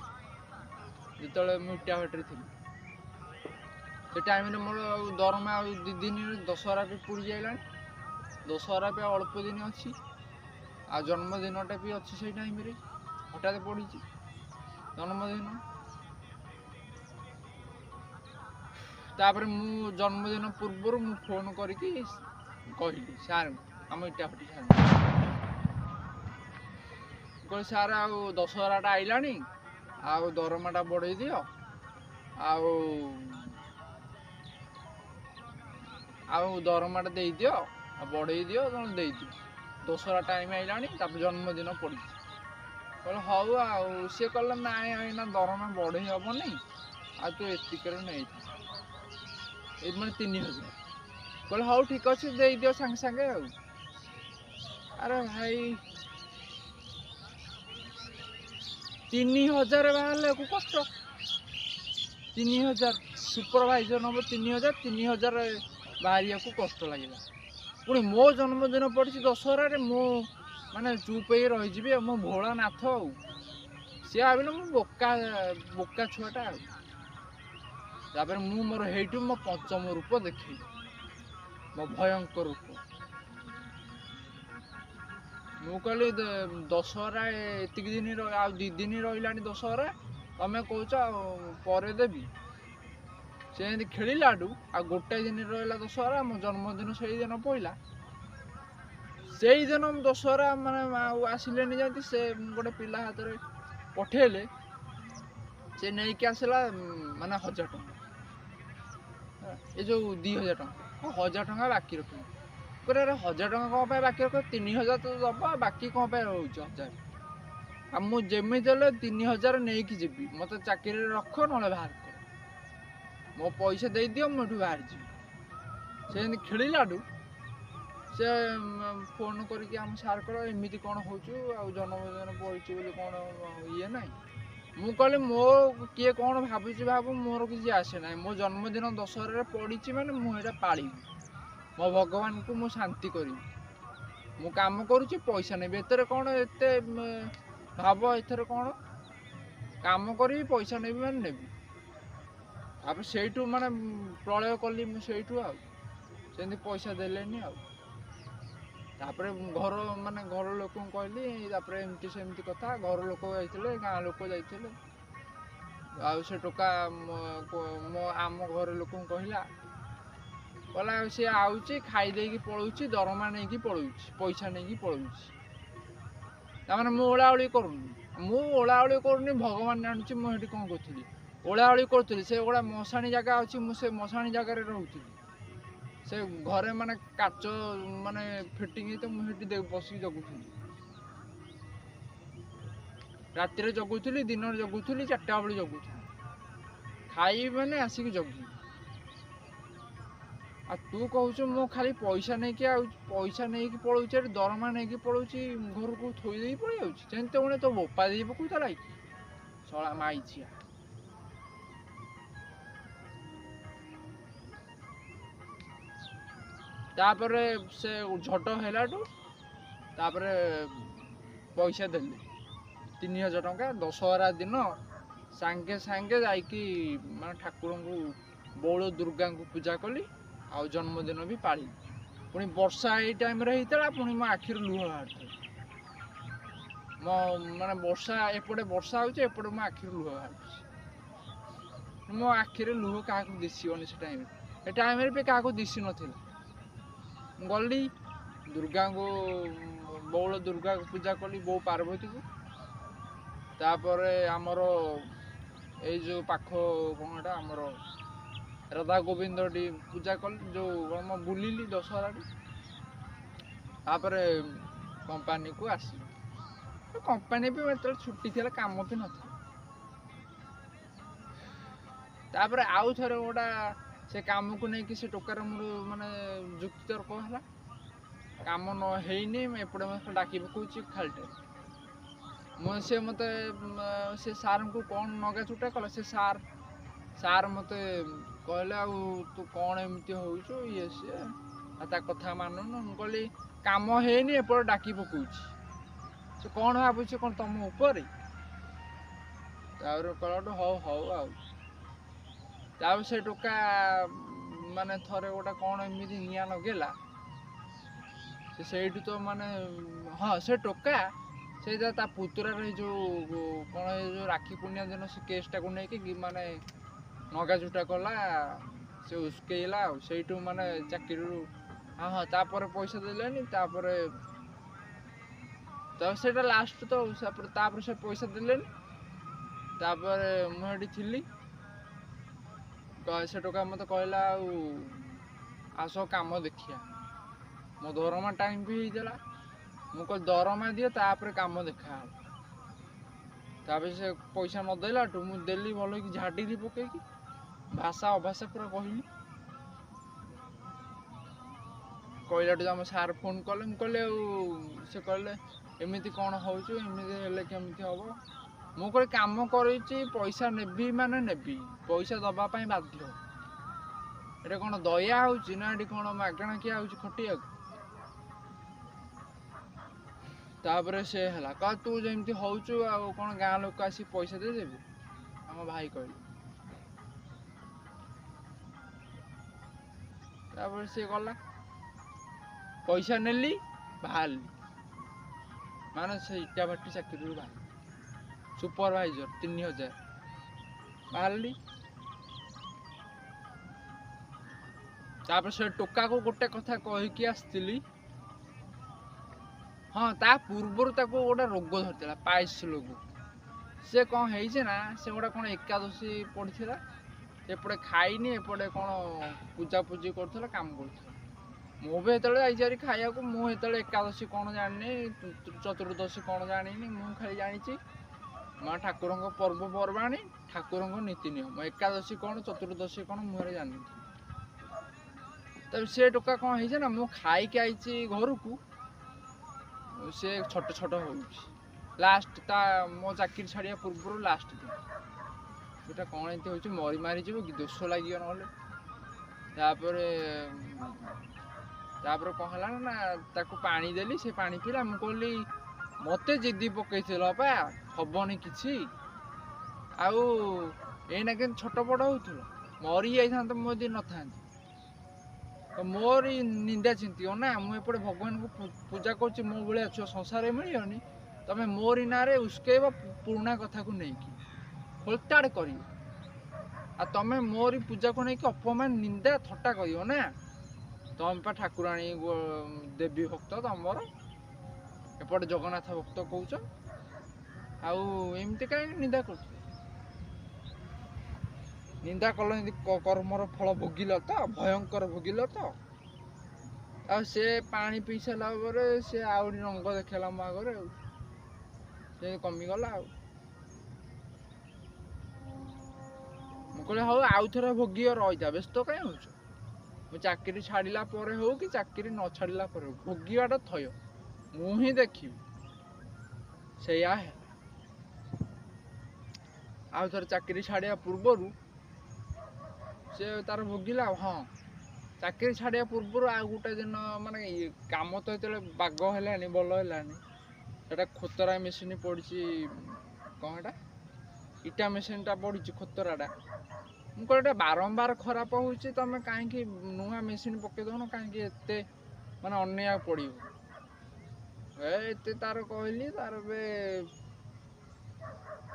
B: ଯେତେବେଳେ ମୁଁ ଇଟା ଭାଟିରେ ଥିଲି। ସେ ଟାଇମ୍ରେ ମୋର ଆଉ ଦରମା ଆଉ 2 ଦିନରେ ଦଶହରା ବି ପୁରି ଯାଇଲାଣି, ଦଶହରା ବି ଆଉ ଅଳ୍ପ ଦିନ ଅଛି, ଆଉ ଜନ୍ମଦିନଟା ବି ଅଛି ସେଇ ଟାଇମ୍ରେ ହଠାତ୍ ପଡ଼ିଛି ଜନ୍ମଦିନ। ତାପରେ ମୁଁ ଜନ୍ମଦିନ ପୂର୍ବରୁ ମୁଁ ଫୋନ୍ କରିକି କହିଲି ସାର୍ଙ୍କୁ, ଆମ ଇଟା ଭାଟି ସାର୍ଙ୍କୁ, କହିଲି ସାର୍ ଆଉ ଦଶହରାଟା ଆଇଲାଣି, ଆଉ ଦରମାଟା ବଢ଼େଇ ଦିଅ, ଆଉ ଆଉ ଦରମାଟା ଦେଇଦିଅ, ଆଉ ବଢ଼େଇ ଦିଅ, ତମେ ଦେଇଦିଅ, ଦଶହରା ଟାଇମ୍ ଆଇଲାଣି, ତାପରେ ଜନ୍ମଦିନ ପଡ଼ିଛି। କହିଲେ ହଉ। ଆଉ ସିଏ କହିଲେ ନାଇଁ ଏଇନା ଦରମା ବଢ଼େଇ ହେବନି, ଆଉ ତୁ ଏତିକିରେ ନେଇଥା, ଏଇ ମାନେ 3000। କହିଲେ ହଉ ଠିକ୍ ଅଛି, ଦେଇଦିଅ ସାଙ୍ଗେ ସାଙ୍ଗେ। ଆଉ ଆରେ ଭାଇ 3000 ବାହାରିଲାକୁ କଷ୍ଟ, 3000 ସୁପରଭାଇଜର ନେବ 3000, 3000 ବାହାରିବାକୁ କଷ୍ଟ ଲାଗିଲା। ପୁଣି ମୋ ଜନ୍ମଦିନ ପଡ଼ିଛି ଦଶହରାରେ, ମୁଁ ମାନେ ଚୁପ୍ ହେଇ ରହିଯିବି ଆଉ, ମୋ ଭୋଳାନାଥ। ଆଉ ସିଏ ଭାବିଲେ ମୁଁ ବୋକା ବୋକା ଛୁଆଟା। ଆଉ ତାପରେ ମୁଁ ମୋର ହେଇଠୁ ମୋ ପଞ୍ଚମ ରୂପ ଦେଖେଇଲି, ମୋ ଭୟଙ୍କର ରୂପ। ମୁଁ କହିଲି ଦଶହରା ଏତିକି ଦିନ, ଆଉ 2 ଦିନ ରହିଲାଣି ଦଶହରା, ତମେ କହୁଛ ଆଉ ପରେ ଦେବି। ସେ ଏମିତି ଖେଳିଲାଠୁ ଆଉ ଗୋଟାଏ ଦିନ ରହିଲା ଦଶହରା, ମୋ ଜନ୍ମଦିନ ସେଇଦିନ ପଇଲା। ସେଇଦିନ ଦଶହରା ମାନେ ଆଉ ଆସିଲେନି ଯେମିତି, ସେ ଗୋଟେ ପିଲା ହାତରେ ପଠେଇଲେ, ସେ ନେଇକି ଆସିଲା ମାନେ 1000 ଟଙ୍କା, ଏ ଯେଉଁ 2000 ଟଙ୍କା। 1000 ଟଙ୍କା ବାକି ରଖିଲି। କହିଲେ ଆରେ 1000 ଟଙ୍କା କ'ଣ ପାଇଁ ବାକି ରଖିବ, 3000 ତ ଦବ, ବାକି କ'ଣ ପାଇଁ ରହୁଛି 1000? ଆଉ ମୁଁ ଯେମିତି ହେଲେ 3000 ନେଇକି ଯିବି, ମୋତେ ଚାକିରିରେ ରଖ ନହେଲେ ବାହାର କର, ମୋ ପଇସା ଦେଇଦିଅ, ମୁଁ ଏଠୁ ବାହାରି ଯିବି। ସେ ଏମିତି ଖେଳିଲାଠୁ ସେ ଫୋନ୍ କରିକି ଆମ ସାର୍ କହିଲେ ଏମିତି କ'ଣ ହେଉଛୁ, ଆଉ ଜନ୍ମଦିନ ପଡ଼ିଛି ବୋଲି କ'ଣ ଇଏ ନାହିଁ। ମୁଁ କହିଲି ମୋ କିଏ କ'ଣ ଭାବୁଛି ଭାବୁ, ମୋର କିଛି ଆସେ ନାହିଁ। ମୋ ଜନ୍ମଦିନ ଦଶହରାରେ ପଡ଼ିଛି ମାନେ ମୁଁ ଏଇଟା ପାଳିବି, ମୋ ଭଗବାନଙ୍କୁ ମୁଁ ଶାନ୍ତି କରିବି। ମୁଁ କାମ କରୁଛି, ପଇସା ନେବି, ଏଥିରେ କ'ଣ ଏତେ ଭାବ, ଏଥିରେ କ'ଣ, କାମ କରିବି ପଇସା ନେବି ମାନେ ନେବି। ତାପରେ ସେଇଠୁ ମାନେ ପ୍ରଳୟ କଲି ମୁଁ ସେଇଠୁ, ଆଉ ସେମିତି ପଇସା ଦେଲେନି ଆଉ। ତାପରେ ଘର ମାନେ ଘର ଲୋକଙ୍କୁ କହିଲି, ତାପରେ ଏମିତି ସେମିତି କଥା, ଘର ଲୋକ ଯାଇଥିଲେ, ଗାଁ ଲୋକ ଯାଇଥିଲେ। ଆଉ ସେ ଟୋକା ମୋ ଆମ ଘର ଲୋକଙ୍କୁ କହିଲା, କହିଲା ସିଏ ଆଉଛି ଖାଇ ଦେଇକି ପଳଉଛି, ଦରମା ନେଇକି ପଳଉଛି, ପଇସା ନେଇକି ପଳଉଛି। ତାମାନେ ମୁଁ ଓଳାଓଳି କରୁନି, ମୁଁ ଓଳାଓଳି କରୁନି, ଭଗବାନ ଜାଣୁଛି ମୁଁ ସେଠି କ'ଣ କରୁଥିଲି। ଓଳାଓଳି କରୁଥିଲି, ସେ ଗୋଟେ ମଶାଣି ଜାଗା ଅଛି, ମୁଁ ସେ ମଶାଣି ଜାଗାରେ ରହୁଥିଲି। ସେ ଘରେ ମାନେ କାଚ ମାନେ ଫିଟିଂ ହେଇତ, ମୁଁ ସେଠି ବସିକି ଜଗୁଥିଲି, ରାତିରେ ଜଗୁଥିଲି, ଦିନରେ ଜଗୁଥିଲି, 4ଟା ବେଳେ ଜଗୁଥିଲି, ଖାଇବି ମାନେ ଆସିକି ଜଗିବି। ଆଉ ତୁ କହୁଛୁ ମୁଁ ଖାଲି ପଇସା ନେଇକି ଆଉ ପଇସା ନେଇକି ପଳଉଛି, ଏଠି ଦରମା ନେଇକି ପଳଉଛି, ଘରକୁ ଥୋଇ ଦେଇକି ପଳେଇ ଯାଉଛି, ଯେମିତି ପୁଣି ତୋ ବୋପା ଦେଇ ପକଉଥିଲା କି ଶଳା ମାଇଚିଆ। ତାପରେ ସେ ଝଟ ହେଲାଠୁ ତାପରେ ପଇସା ଦେଲେ 3000 ଟଙ୍କା। ଦଶହରା ଦିନ ସାଙ୍ଗେ ସାଙ୍ଗେ ଯାଇକି ମାନେ ଠାକୁରଙ୍କୁ ବଉଳ ଦୁର୍ଗାଙ୍କୁ ପୂଜା କଲି, ଆଉ ଜନ୍ମଦିନ ବି ପାଳିଲି। ପୁଣି ବର୍ଷା ଏଇ ଟାଇମ୍ରେ ହେଇଥିଲା, ପୁଣି ମୋ ଆଖିରୁ ଲୁହ ବାହାରିଥିଲା। ମୋ ମାନେ ବର୍ଷା ଏପଟେ ବର୍ଷା ହେଉଛି, ଏପଟେ ମୋ ଆଖିରୁ ଲୁହ ବାହାରୁଛି। ମୋ ଆଖିରେ ଲୁହ କାହାକୁ ଦିଶିବନି ସେ ଟାଇମ୍ରେ, ଏ ଟାଇମ୍ରେ ବି କାହାକୁ ଦିଶି ନଥିଲା। ମୁଁ ଗଲି ଦୁର୍ଗାଙ୍କୁ, ବଉଳ ଦୁର୍ଗାକୁ ପୂଜା କଲି, ବୋଉ ପାର୍ବତୀକୁ। ତାପରେ ଆମର ଏଇ ଯେଉଁ ପାଖ କ'ଣ ଏଇଟା ଆମର ରାଧା ଗୋବିନ୍ଦ ପୂଜା କଲି, ଯେଉଁ କ'ଣ ବୁଲିଲି ଦଶହରାରେ। ତାପରେ କମ୍ପାନୀକୁ ଆସିଲି। କମ୍ପାନୀ ବି ଯେତେବେଳେ ଛୁଟି ଥିଲା, କାମ ବି ନଥିଲା। ତାପରେ ଆଉ ଥରେ ଗୋଟା ସେ କାମକୁ ନେଇକି ସେ ଟୋକାର ମୋର ମାନେ ଯୁକ୍ତିତର୍କ ହେଲା, କାମ ନ ହେଇନି ଏପଟେ ମୋତେ ଡାକି ପକଉଛି ଖାଲିଟାରେ। ମୁଁ ସେ ମୋତେ ସେ ସାର୍ଙ୍କୁ କ'ଣ ନଗା ଚୁଟା କଲା, ସେ ସାର୍ ମୋତେ କହିଲେ ଆଉ ତୁ କ'ଣ ଏମିତି ହେଉଛୁ ଇଏ ସିଏ, ଆଉ ତା କଥା ମାନୁନୁ। ମୁଁ କହିଲି କାମ ହେଇନି ଏପଟେ ଡାକି ପକଉଛି, ସେ କ'ଣ ଭାବୁଛି କ'ଣ ତମ ଉପରେ? ତାପରେ କହିଲାଠୁ ହଉ ହଉ ଆଉ। ତାପରେ ସେ ଟୋକା ମାନେ ଥରେ ଗୋଟେ କ'ଣ ଏମିତି ନିଆଁ ଲଗେଇଲା, ସେ ସେଇଠୁ ତ ମାନେ ହଁ ସେ ଟୋକା ସେଇଟା ତା ପୁତୁରାର ଏଇ ଯେଉଁ କ'ଣ ଏ ଯେଉଁ ରାକ୍ଷୀ ପୂର୍ଣ୍ଣିମା ଦିନ ସେ କେସ୍ଟାକୁ ନେଇକି ମାନେ ନଗାଝୁଟା କଲା, ସେ ଉସ୍କେଇଲା ଆଉ ସେଇଠୁ ମାନେ ଚାକିରିରୁ ହଁ ହଁ ତାପରେ ପଇସା ଦେଲେନି। ତାପରେ ତ ସେଇଟା ଲାଷ୍ଟ ତ, ତାପରେ ସେ ପଇସା ଦେଲେନି। ତାପରେ ମୁଁ ସେଠି ଥିଲି, ସେ ଟୋକା ମୋତେ କହିଲା ଆଉ ଆସ କାମ ଦେଖିବା। ମୋ ଦରମା ଟାଇମ୍ ବି ହେଇଥିଲା, ମୁଁ କହିଲି ଦରମା ଦିଅ ତାପରେ କାମ ଦେଖାହବ। ତାପରେ ସେ ପଇସା ନଦେଲାଠୁ ମୁଁ ଦେଲି ଭଲ ହେଇକି, ଝାଡ଼ିଲି ପକେଇକି, ଭାଷା ଅଭାଷା ପୁରା କହିଲି। କହିଲାଠୁ ଆମ ସାର୍ ଫୋନ୍ କଲେ, ମୁଁ କହିଲି ଆଉ ସେ କହିଲେ ଏମିତି କ'ଣ ହେଉଛି, ଏମିତି ହେଲେ କେମିତି ହେବ? ମୁଁ କହିଲି କାମ କରିଛି, ପଇସା ନେବି ମାନେ ନେବି, ପଇସା ଦେବା ପାଇଁ ବାଧ୍ୟ। ଏଇଟା କ'ଣ ଦୟା ହେଉଛି ନା ଏଠି କ'ଣ ମାଗଣା କିଆ ହେଉଛି ଖଟିବାକୁ? ତାପରେ ସେ ହେଲା କହ ତୁ ଯେମିତି ହେଉଛୁ ଆଉ କ'ଣ ଗାଁ ଲୋକ ଆସି ପଇସା ଦେଇଦେବେ? ଆମ ଭାଇ କହିଲେ। ତାପରେ ସିଏ ଗଲା, ପଇସା ନେଲି, ବାହାରିଲି, ମାନେ ସେ ଇଟା ଭାଟି ଚାକିରିରୁ ବାହାରିଲି, ସୁପରଭାଇଜର 3000 ବାହାରିଲି। ତାପରେ ସେ ଟୋକାକୁ ଗୋଟେ କଥା କହିକି ଆସିଥିଲି। ହଁ, ତା ପୂର୍ବରୁ ତାକୁ ଗୋଟେ ରୋଗ ଧରିଥିଲା, ପାଇସ୍ ରୋଗ। ସେ କ'ଣ ହେଇଛି ନା, ସେ ଗୋଟେ କ'ଣ ଏକାଦଶୀ ପଡ଼ିଥିଲା, ଏପଟେ ଖାଇନି, ଏପଟେ କ'ଣ ପୂଜାପୂଜି କରୁଥିଲା, କାମ କରୁଥିଲା। ମୁଁ ବି ହେତେବେଳେ ଯାଇଛି ଭାରି ଖାଇବାକୁ। ମୁଁ ହେତେବେଳେ ଏକାଦଶୀ କ'ଣ ଜାଣିନି, ଚତୁର୍ଦ୍ଦଶୀ କ'ଣ ଜାଣିନି। ମୁଁ ଖାଲି ଜାଣିଛି ମା ଠାକୁରଙ୍କ ପର୍ବପର୍ବାଣୀ, ଠାକୁରଙ୍କ ନୀତି ନିୟମ। ଏକାଦଶୀ କ'ଣ, ଚତୁର୍ଦ୍ଦଶୀ କ'ଣ, ମୁଁ ହେଲେ ଜାଣିନଥିଲି। ତାପରେ ସେ ଟୋକା କ'ଣ ହେଇଛି ନା, ମୁଁ ଖାଇକି ଆଇଛି ଘରକୁ, ସେ ଛୋଟ ଛୋଟ ହେଉଛି ଲାଷ୍ଟ, ତା ମୋ ଚାକିରି ଛାଡ଼ିବା ପୂର୍ବରୁ ଲାଷ୍ଟ ଦିନ। ସେଟା କ'ଣ ଏମିତି ହେଉଛି, ମରି ମାରିଯିବ କି, ଦୋଷ ଲାଗିବ ନହେଲେ। ତାପରେ ତାପରେ କ'ଣ ହେଲା ନା, ତାକୁ ପାଣି ଦେଲି, ସେ ପାଣି ପିଇଲା। ମୁଁ କହିଲି, ମୋତେ ଜିଦି ପକେଇଥିଲ ପା, ହବନି କିଛି, ଆଉ ଏଇନା କେମିତି ଛୋଟ ବଡ଼ ହେଉଥିଲ, ମରି ଯାଇଥାନ୍ତ ମୁଁ ଯଦି ନଥାନ୍ତି। ତ ମୋରି ନିନ୍ଦା ଚିନ୍ତିବ ନା। ମୁଁ ଏପଟେ ଭଗବାନଙ୍କୁ ପୂଜା କରୁଛି, ମୋ ଭଳିଆ ଛୁଆ ସଂସାରରେ ମିଳିବନି, ତମେ ମୋରି ନାଁରେ ଉସ୍କେଇବ, ପୁରୁଣା କଥାକୁ ନେଇକି ଖୋଳତାଡ଼ କରିବ, ଆଉ ତମେ ମୋରି ପୂଜାକୁ ନେଇକି ଅପମାନ, ନିନ୍ଦା, ଥଟ୍ଟା କରିବ ନା। ତମେ ପା ଠାକୁରାଣୀ ଦେବୀ ଭକ୍ତ, ତମର ଏପଟେ ଜଗନ୍ନାଥ ଭକ୍ତ କହୁଛ, ଆଉ ଏମିତି କାହିଁକି ନିନ୍ଦା କରୁଛ? ନିନ୍ଦା କଲ ଏମିତି କର୍ମର ଫଳ ଭୋଗିଲ ତ, ଭୟଙ୍କର ଭୋଗିଲ ତ। ଆଉ ସେ ପାଣି ପିଇ ସାରିଲା ପରେ ସେ ଆହୁରି ରଙ୍ଗ ଦେଖେଇଲା ମୋ ଆଗରେ, ଆଉ ସେ କମିଗଲା। ଆଉ ମୁଁ କହିଲି, ହଉ, ଆଉ ଥରେ ଭୋଗିବ, ରହିଥା, ବ୍ୟସ୍ତ କାହିଁ ହଉଛ? ମୁଁ ଚାକିରି ଛାଡ଼ିଲା ପରେ ହଉ କି ଚାକିରି ନ ଛାଡ଼ିଲା ପରେ ହଉ, ଭୋଗିବାଟା ଥୟ, ମୁଁ ହିଁ ଦେଖିବି। ସେଇଆ ହେଲା। ଆଉ ଥରେ ଚାକିରି ଛାଡ଼ିବା ପୂର୍ବରୁ ସେ ତାର ଭୋଗିଲା। ହଁ, ଚାକିରି ଛାଡ଼ିବା ପୂର୍ବରୁ ଆଉ ଗୋଟେ ଦିନ, ମାନେ ଇଏ କାମ ତ ଯେତେବେଳେ ବାଗ ହେଲାନି, ଭଲ ହେଲାନି, ସେଟା ଖୋତରା ମେସିନ୍ ପଡ଼ିଛି, କ'ଣ ଏଟା, ଇଟା ମେସିନ୍ଟା ପଡ଼ିଛି ଖୋତରାଟା। ମୁଁ କହିଲି, ଏଇଟା ବାରମ୍ବାର ଖରାପ ହେଉଛି, ତମେ କାହିଁକି ନୂଆ ମେସିନ୍ ପକେଇ ଦଉନ? କାହିଁକି ଏତେ ମାନେ ଅନେଇବାକୁ ପଡ଼ିବ? ଏ ଏତେ ତାର କହିଲି। ତାର ଏବେ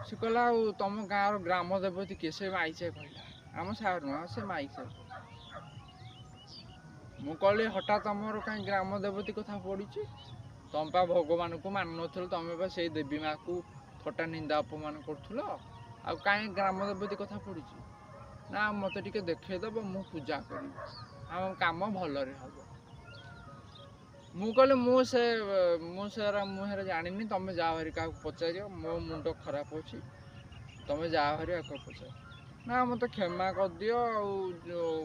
B: ସେ କହିଲା, ଆଉ ତମ ଗାଁର ଗ୍ରାମ ଦେବତୀ କିଏ? ସେ ମାଇଚେ କହିଲା, ଆମ ସାର୍ ନୁହଁ, ସେ ମାଇଚେ। ମୁଁ କହିଲି, ହଠାତ୍ ତମର କାହିଁ ଗ୍ରାମ ଦେବତୀ କଥା ପଡ଼ିଛି? ତମେ ପା ଭଗବାନଙ୍କୁ ମାନୁନଥିଲ, ତମେ ପା ସେଇ ଦେବୀ ମାକୁ ଥଟ୍ଟା, ନିନ୍ଦା, ଅପମାନ କରୁଥିଲ, ଆଉ କାହିଁ ଗ୍ରାମ ଦେବତୀ କଥା ପଡ଼ିଛି? ନା, ମୋତେ ଟିକେ ଦେଖେଇଦେବ, ମୁଁ ପୂଜା କରିବି, ଆମ କାମ ଭଲରେ ହବ। ମୁଁ କହିଲି, ମୁଁ ସେରା ମୁଁ ହେରା ଜାଣିନି, ତମେ ଯାଅ ଭାରି କାହାକୁ ପଚାରିବ, ମୋ ମୁଣ୍ଡ ଖରାପ ଅଛି, ତମେ ଯାଅ ଭାରି କାହାକୁ ପଚାର। ନା, ମୋତେ କ୍ଷମା କରିଦିଅ, ଆଉ ଯୋଉ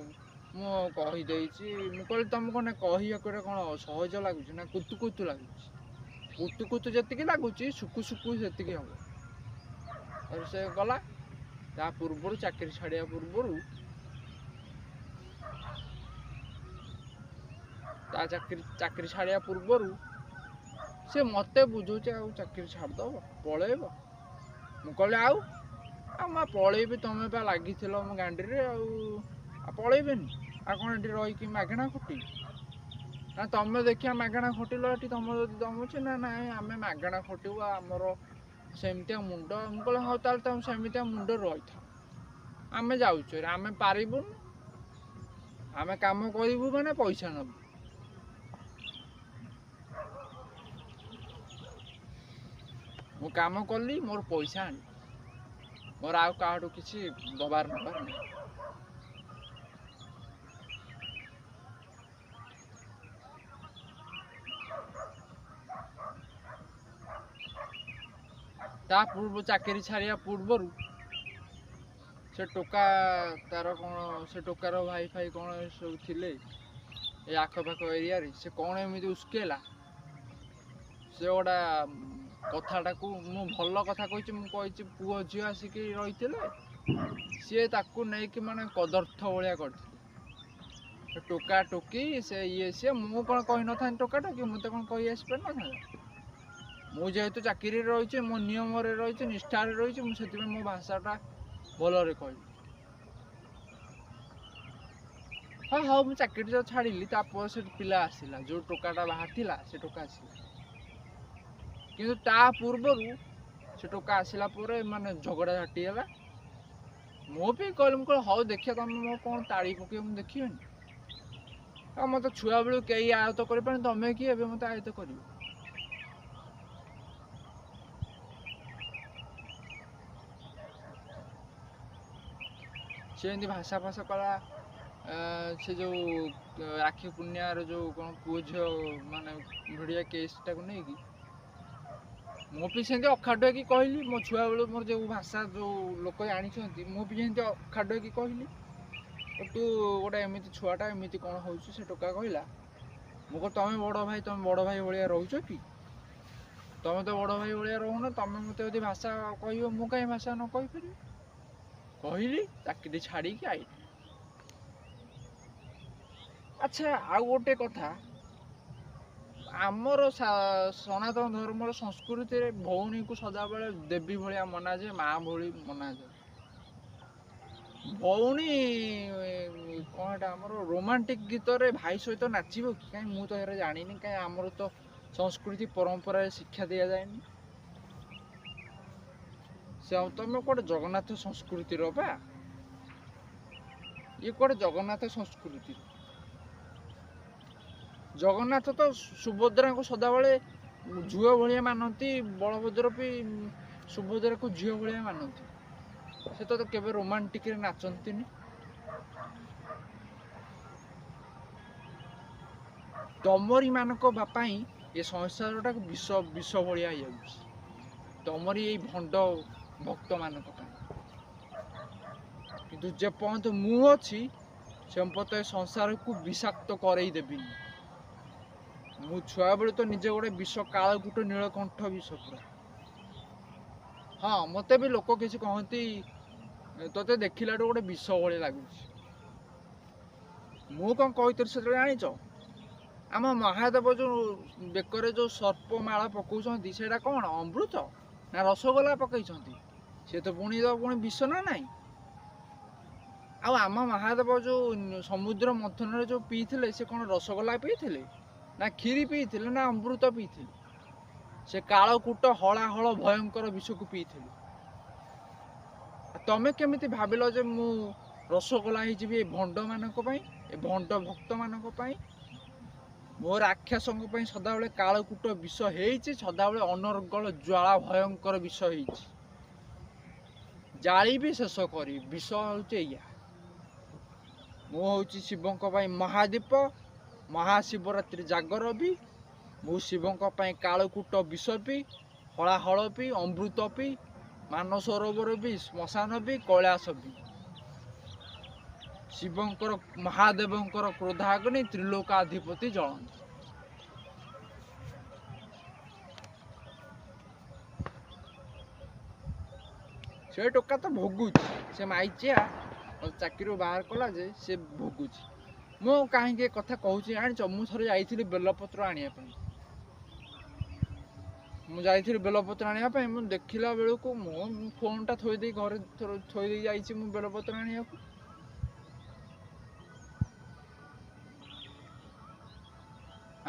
B: ମୁଁ କହିଦେଇଛି। ମୁଁ କହିଲି, ତମକୁ କ'ଣ କହିବାକୁ ଏଇଟା କ'ଣ ସହଜ ଲାଗୁଛି ନା କୁତୁ କୁତୁ ଲାଗୁଛି? କୁତୁ କୁତୁ ଯେତିକି ଲାଗୁଛି, ଶୁକୁ ଶୁକୁ ସେତିକି ହବ। ଆଉ ସେ ଗଲା। ତା ପୂର୍ବରୁ, ଚାକିରି ଛାଡ଼ିବା ପୂର୍ବରୁ, ତା ଚାକିରି ଛାଡ଼ିବା ପୂର୍ବରୁ ସେ ମୋତେ ବୁଝଉଛି, ଆଉ ଚାକିରି ଛାଡ଼ିଦେବ, ପଳେଇବ। ମୁଁ କହିଲି, ଆଉ ଆଉ ମୁଁ ପଳେଇବି? ତମେ ପା ଲାଗିଥିଲ ମୋ ଗାଣ୍ଡିରେ, ଆଉ ଆଉ ପଳେଇବେନି? ଆଉ କ'ଣ ଏଠି ରହିକି ମାଗଣା ଖଟିବି ନା? ତମେ ଦେଖିବା ମାଗଣା ଖଟିଲ ଏଠି, ତମର ଯଦି ଦମ ଅଛି। ନା, ନାଇଁ, ଆମେ ମାଗଣା ଖଟିବୁ, ଆମର ସେମିତିଆ ମୁଣ୍ଡ। ମୁଁ କହିଲି, ହଉ ତାହେଲେ ତମେ ସେମିତିଆ ମୁଣ୍ଡ ରହିଥାଅ, ଆମେ ଯାଉଛୁ, ଆମେ ପାରିବୁନି। ଆମେ କାମ କରିବୁ ମାନେ ପଇସା ନେବୁ। ମୁଁ କାମ କଲି, ମୋର ପଇସା ଆଣିବି, ମୋର ଆଉ କାହାଠୁ କିଛି ଦବାର ନେବାର ନାହିଁ। ତା ପୂର୍ବ ଚାକିରି ଛାଡ଼ିବା ପୂର୍ବରୁ ସେ ଟୋକା ତାର କ'ଣ, ସେ ଟୋକାର ଭାଇ ଫାଇ କ'ଣ ସବୁ ଥିଲେ ଏ ଆଖପାଖ ଏରିଆରେ, ସେ କ'ଣ ଏମିତି ଉସ୍କେଇଲା ସେ ଗୋଟା କଥାଟାକୁ। ମୁଁ ଭଲ କଥା କହିଛି, ମୁଁ କହିଛି ପୁଅ ଝିଅ ଆସିକି ରହିଥିଲେ, ସିଏ ତାକୁ ନେଇକି ମାନେ କଦର୍ଥ ଭଳିଆ କରିଥିଲେ, ସେ ଟୋକା ଟୋକି, ସେ ଇଏ ସିଏ। ମୁଁ କ'ଣ କହିନଥାନ୍ତି ଟୋକା ଟୋକି? ମୋତେ କ'ଣ କହି ଆସିପାରିନଥାନ୍ତା? ମୁଁ ଯେହେତୁ ଚାକିରିରେ ରହିଛି, ମୋ ନିୟମରେ ରହିଛି, ନିଷ୍ଠାରେ ରହିଛି, ମୁଁ ସେଥିପାଇଁ ମୋ ଭାଷାଟା ଭଲରେ କହିଲି। ହଁ ହଉ, ମୁଁ ଚାକିରି ଯୋଉ ଛାଡ଼ିଲି ତାପରେ ସେ ପିଲା ଆସିଲା, ଯେଉଁ ଟୋକାଟା ବାହାରିଥିଲା ସେ ଟୋକା ଆସିଲା। କିନ୍ତୁ ତା ପୂର୍ବରୁ ସେ ଟୋକା ଆସିଲା ପରେ ମାନେ ଝଗଡ଼ା ଝାଟି ହେଲା। ମୁଁ ବି କହିଲି, ମୁଁ କହିଲି ହଉ ଦେଖିବା ତମେ ମୋ କ'ଣ ତାଳି ପକେଇବ ମୁଁ ଦେଖିବିନି। ଆଉ ମୋତେ ଛୁଆବେଳୁ କେହି ଆୟତ୍ତ କରିପାରୁନି, ତମେ କିଏ ଏବେ ମୋତେ ଆୟତ୍ତ କରିବ? ସେ ଏମିତି ଭାଷା ଫାସା କଲା। ସେ ଯେଉଁ ରାକ୍ଷୀ ପୂର୍ଣ୍ଣିମାର ଯେଉଁ କ'ଣ ପୁଅ ଝିଅ ମାନେ ଭିଡ଼ିଆ କେସ୍ଟାକୁ ନେଇକି ମୁଁ ବି ସେମିତି ଅଖାଡୁଆ କି କହିଲି। ମୋ ଛୁଆବେଳୁ ମୋର ଯେଉଁ ଭାଷା ଯେଉଁ ଲୋକ ଜାଣିଛନ୍ତି, ମୁଁ ବି ସେମିତି ଅଖାଡୁଆ କି କହିଲି, ତୁ ଗୋଟେ ଏମିତି ଛୁଆଟା, ଏମିତି କ'ଣ ହେଉଛି? ସେ ଟୋକା କହିଲା, ମୁଁ କହିଲି ତମେ ବଡ଼ ଭାଇ, ତମେ ବଡ଼ ଭାଇ ଭଳିଆ ରହୁଛ କି? ତମେ ତ ବଡ଼ ଭାଇ ଭଳିଆ ରହୁନ। ତମେ ମୋତେ ଯଦି ଭାଷା କହିବ, ମୁଁ କାହିଁ ଭାଷା ନ କହିପାରିବି? କହିଲି, ଚାକିରି ଛାଡ଼ିକି ଆଇଲି। ଆଚ୍ଛା, ଆଉ ଗୋଟେ କଥା, ଆମର ସନାତନ ଧର୍ମର ସଂସ୍କୃତିରେ ଭଉଣୀକୁ ସଦାବେଳେ ଦେବୀ ଭଳିଆ ମନାଯାଏ, ମା ଭଳି ମନାଯାଏ। ଭଉଣୀ କ'ଣ ଏଇଟା ଆମର ରୋମାଣ୍ଟିକ୍ ଗୀତରେ ଭାଇ ସହିତ ନାଚିବ କି? କାହିଁ ମୁଁ ତ ଏରା ଜାଣିନି। କାହିଁ ଆମର ତ ସଂସ୍କୃତି ପରମ୍ପରାରେ ଶିକ୍ଷା ଦିଆଯାଏନି। ସେ ତମେ କୁଆଡ଼େ ଜଗନ୍ନାଥ ସଂସ୍କୃତିର ବା ଇଏ କୁଆଡ଼େ ଜଗନ୍ନାଥ ସଂସ୍କୃତିର? ଜଗନ୍ନାଥ ତ ସୁଭଦ୍ରାଙ୍କୁ ସଦାବେଳେ ଝିଅ ଭଳିଆ ମାନନ୍ତି, ବଳଭଦ୍ର ବି ସୁଭଦ୍ରାକୁ ଝିଅ ଭଳିଆ ମାନନ୍ତି। ସେ ତ କେବେ ରୋମାଣ୍ଟିକରେ ନାଚନ୍ତିନି। ତମରି ମାନଙ୍କ ପାଇଁ ଏ ସଂସାରଟାକୁ ବିଷ ବିଷ ଭଳିଆ ହେଇଯାଉଛି, ତମରି ଏଇ ଭଣ୍ଡ ଭକ୍ତମାନଙ୍କ ପାଇଁ। କିନ୍ତୁ ଯେପର୍ଯ୍ୟନ୍ତ ମୁଁ ଅଛି, ସେ ପର୍ଯ୍ୟନ୍ତ ଏ ସଂସାରକୁ ବିଷାକ୍ତ କରେଇ ଦେବିନି। ମୁଁ ଛୁଆବେଳୁ ତ ନିଜେ ଗୋଟେ ବିଷ, କାଳକୂଟ ନୀଳକଣ୍ଠ ବିଷ ପୁରା। ହଁ, ମୋତେ ବି ଲୋକ କିଛି କହନ୍ତି, ତୋତେ ଦେଖିଲାଠୁ ଗୋଟେ ବିଷ ଭଳିଆ ଲାଗୁଛି। ମୁଁ କ'ଣ କହିଥିଲି ସେତେବେଳେ ଜାଣିଛ? ଆମ ମହାଦେବ ଯେଉଁ ବେକରେ ଯେଉଁ ସର୍ପ ମାଳ ପକାଉଛନ୍ତି, ସେଇଟା କ'ଣ ଅମୃତ ନା ରସଗୋଲା ପକାଇଛନ୍ତି? ସେ ତ ପୁଣି ତ ପୁଣି ବିଷ ନା ନାହିଁ? ଆଉ ଆମ ମହାଦେବ ଯେଉଁ ସମୁଦ୍ର ମନ୍ଥନରେ ଯେଉଁ ପିଇଥିଲେ, ସେ କ'ଣ ରସଗୋଲା ପିଇଥିଲେ ନା କ୍ଷୀରି ପିଇଥିଲେ ନା ଅମୃତ ପିଇଥିଲେ? ସେ କାଳକୂଟ ହଳାହଳ ଭୟଙ୍କର ବିଷକୁ ପିଇଥିଲେ। ତମେ କେମିତି ଭାବିଲ ଯେ ମୁଁ ରସଗୋଲା ହେଇଯିବି ଏ ଭଣ୍ଡମାନଙ୍କ ପାଇଁ, ଏ ଭଣ୍ଡ ଭକ୍ତମାନଙ୍କ ପାଇଁ? ମୋ ରାକ୍ଷସଙ୍କ ପାଇଁ ସଦାବେଳେ କାଳକୂଟ ବିଷ ହେଇଛି, ସଦାବେଳେ ଅନର୍ଗଳ ଜ୍ୱାଳା ଭୟଙ୍କର ବିଷ ହେଇଛି। ଜାଳିବି, ଶେଷ କରିବି। ବିଷ ହେଉଛି ଏଇଆ। ମୁଁ ହେଉଛି ଶିବଙ୍କ ପାଇଁ ମହାଦୀପ, ମହାଶିବରାତ୍ରି ଜାଗର ବି। ମୁଁ ଶିବଙ୍କ ପାଇଁ କାଳକୂଟ ବିଷ ବି, ହଳାହଳ ବି, ଅମୃତ ବି, ମାନସରୋବର ବି, ଶ୍ମଶାନ ବି, କୈଳାସ ବି। ଶିବଙ୍କର ମହାଦେବଙ୍କର କ୍ରୋଧାଗ୍ନି ତ୍ରିଲୋକାଧିପତି ଜଳନ୍ତି। ସେ ଟୋକା ତ ଭୋଗୁଛି। ସେ ମାଇଚିଆ ଚାକିରିରୁ ବାହାର କଲା ଯେ ସେ ଭୋଗୁଛି। ମୁଁ କାହିଁକି ଏ କଥା କହୁଛି ଜାଣିଛ? ମୁଁ ଥରେ ଯାଇଥିଲି ବେଲପତ୍ର ଆଣିବା ପାଇଁ। ମୁଁ ଯାଇଥିଲି ବେଲପତ୍ର ଆଣିବା ପାଇଁ। ମୁଁ ଦେଖିଲା ବେଳକୁ ମୁଁ ଫୋନ୍ଟା ଥୋଇ ଦେଇ ଘରେ ଥୋଇ ଦେଇ ଯାଇଛି ମୁଁ ବେଲପତ୍ର ଆଣିବାକୁ।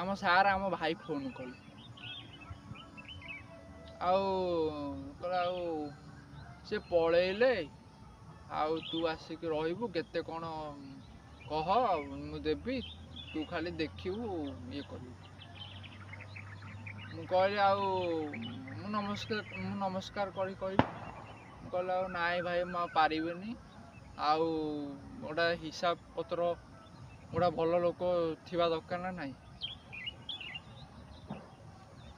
B: ଆମ ସାର୍, ଆମ ଭାଇ ଫୋନ୍ କଲେ, ଆଉ କହିଲେ ଆଉ ସେ ପଳେଇଲେ, ଆଉ ତୁ ଆସିକି ରହିବୁ, କେତେ କ'ଣ କହ ମୁଁ ଦେବି, ତୁ ଖାଲି ଦେଖିବୁ ଇଏ କରିବୁ। ମୁଁ କହିଲି ଆଉ ମୁଁ ନମସ୍କାର କରି କହିଲି, ମୁଁ କହିଲି ଆଉ ନାଇଁ ଭାଇ, ମୁଁ ଆଉ ପାରିବିନି। ଆଉ ଗୋଟେ ହିସାବ ପତ୍ର ଗୋଟେ ଭଲ ଲୋକ ଥିବା ଦରକାର ନା ନାହିଁ,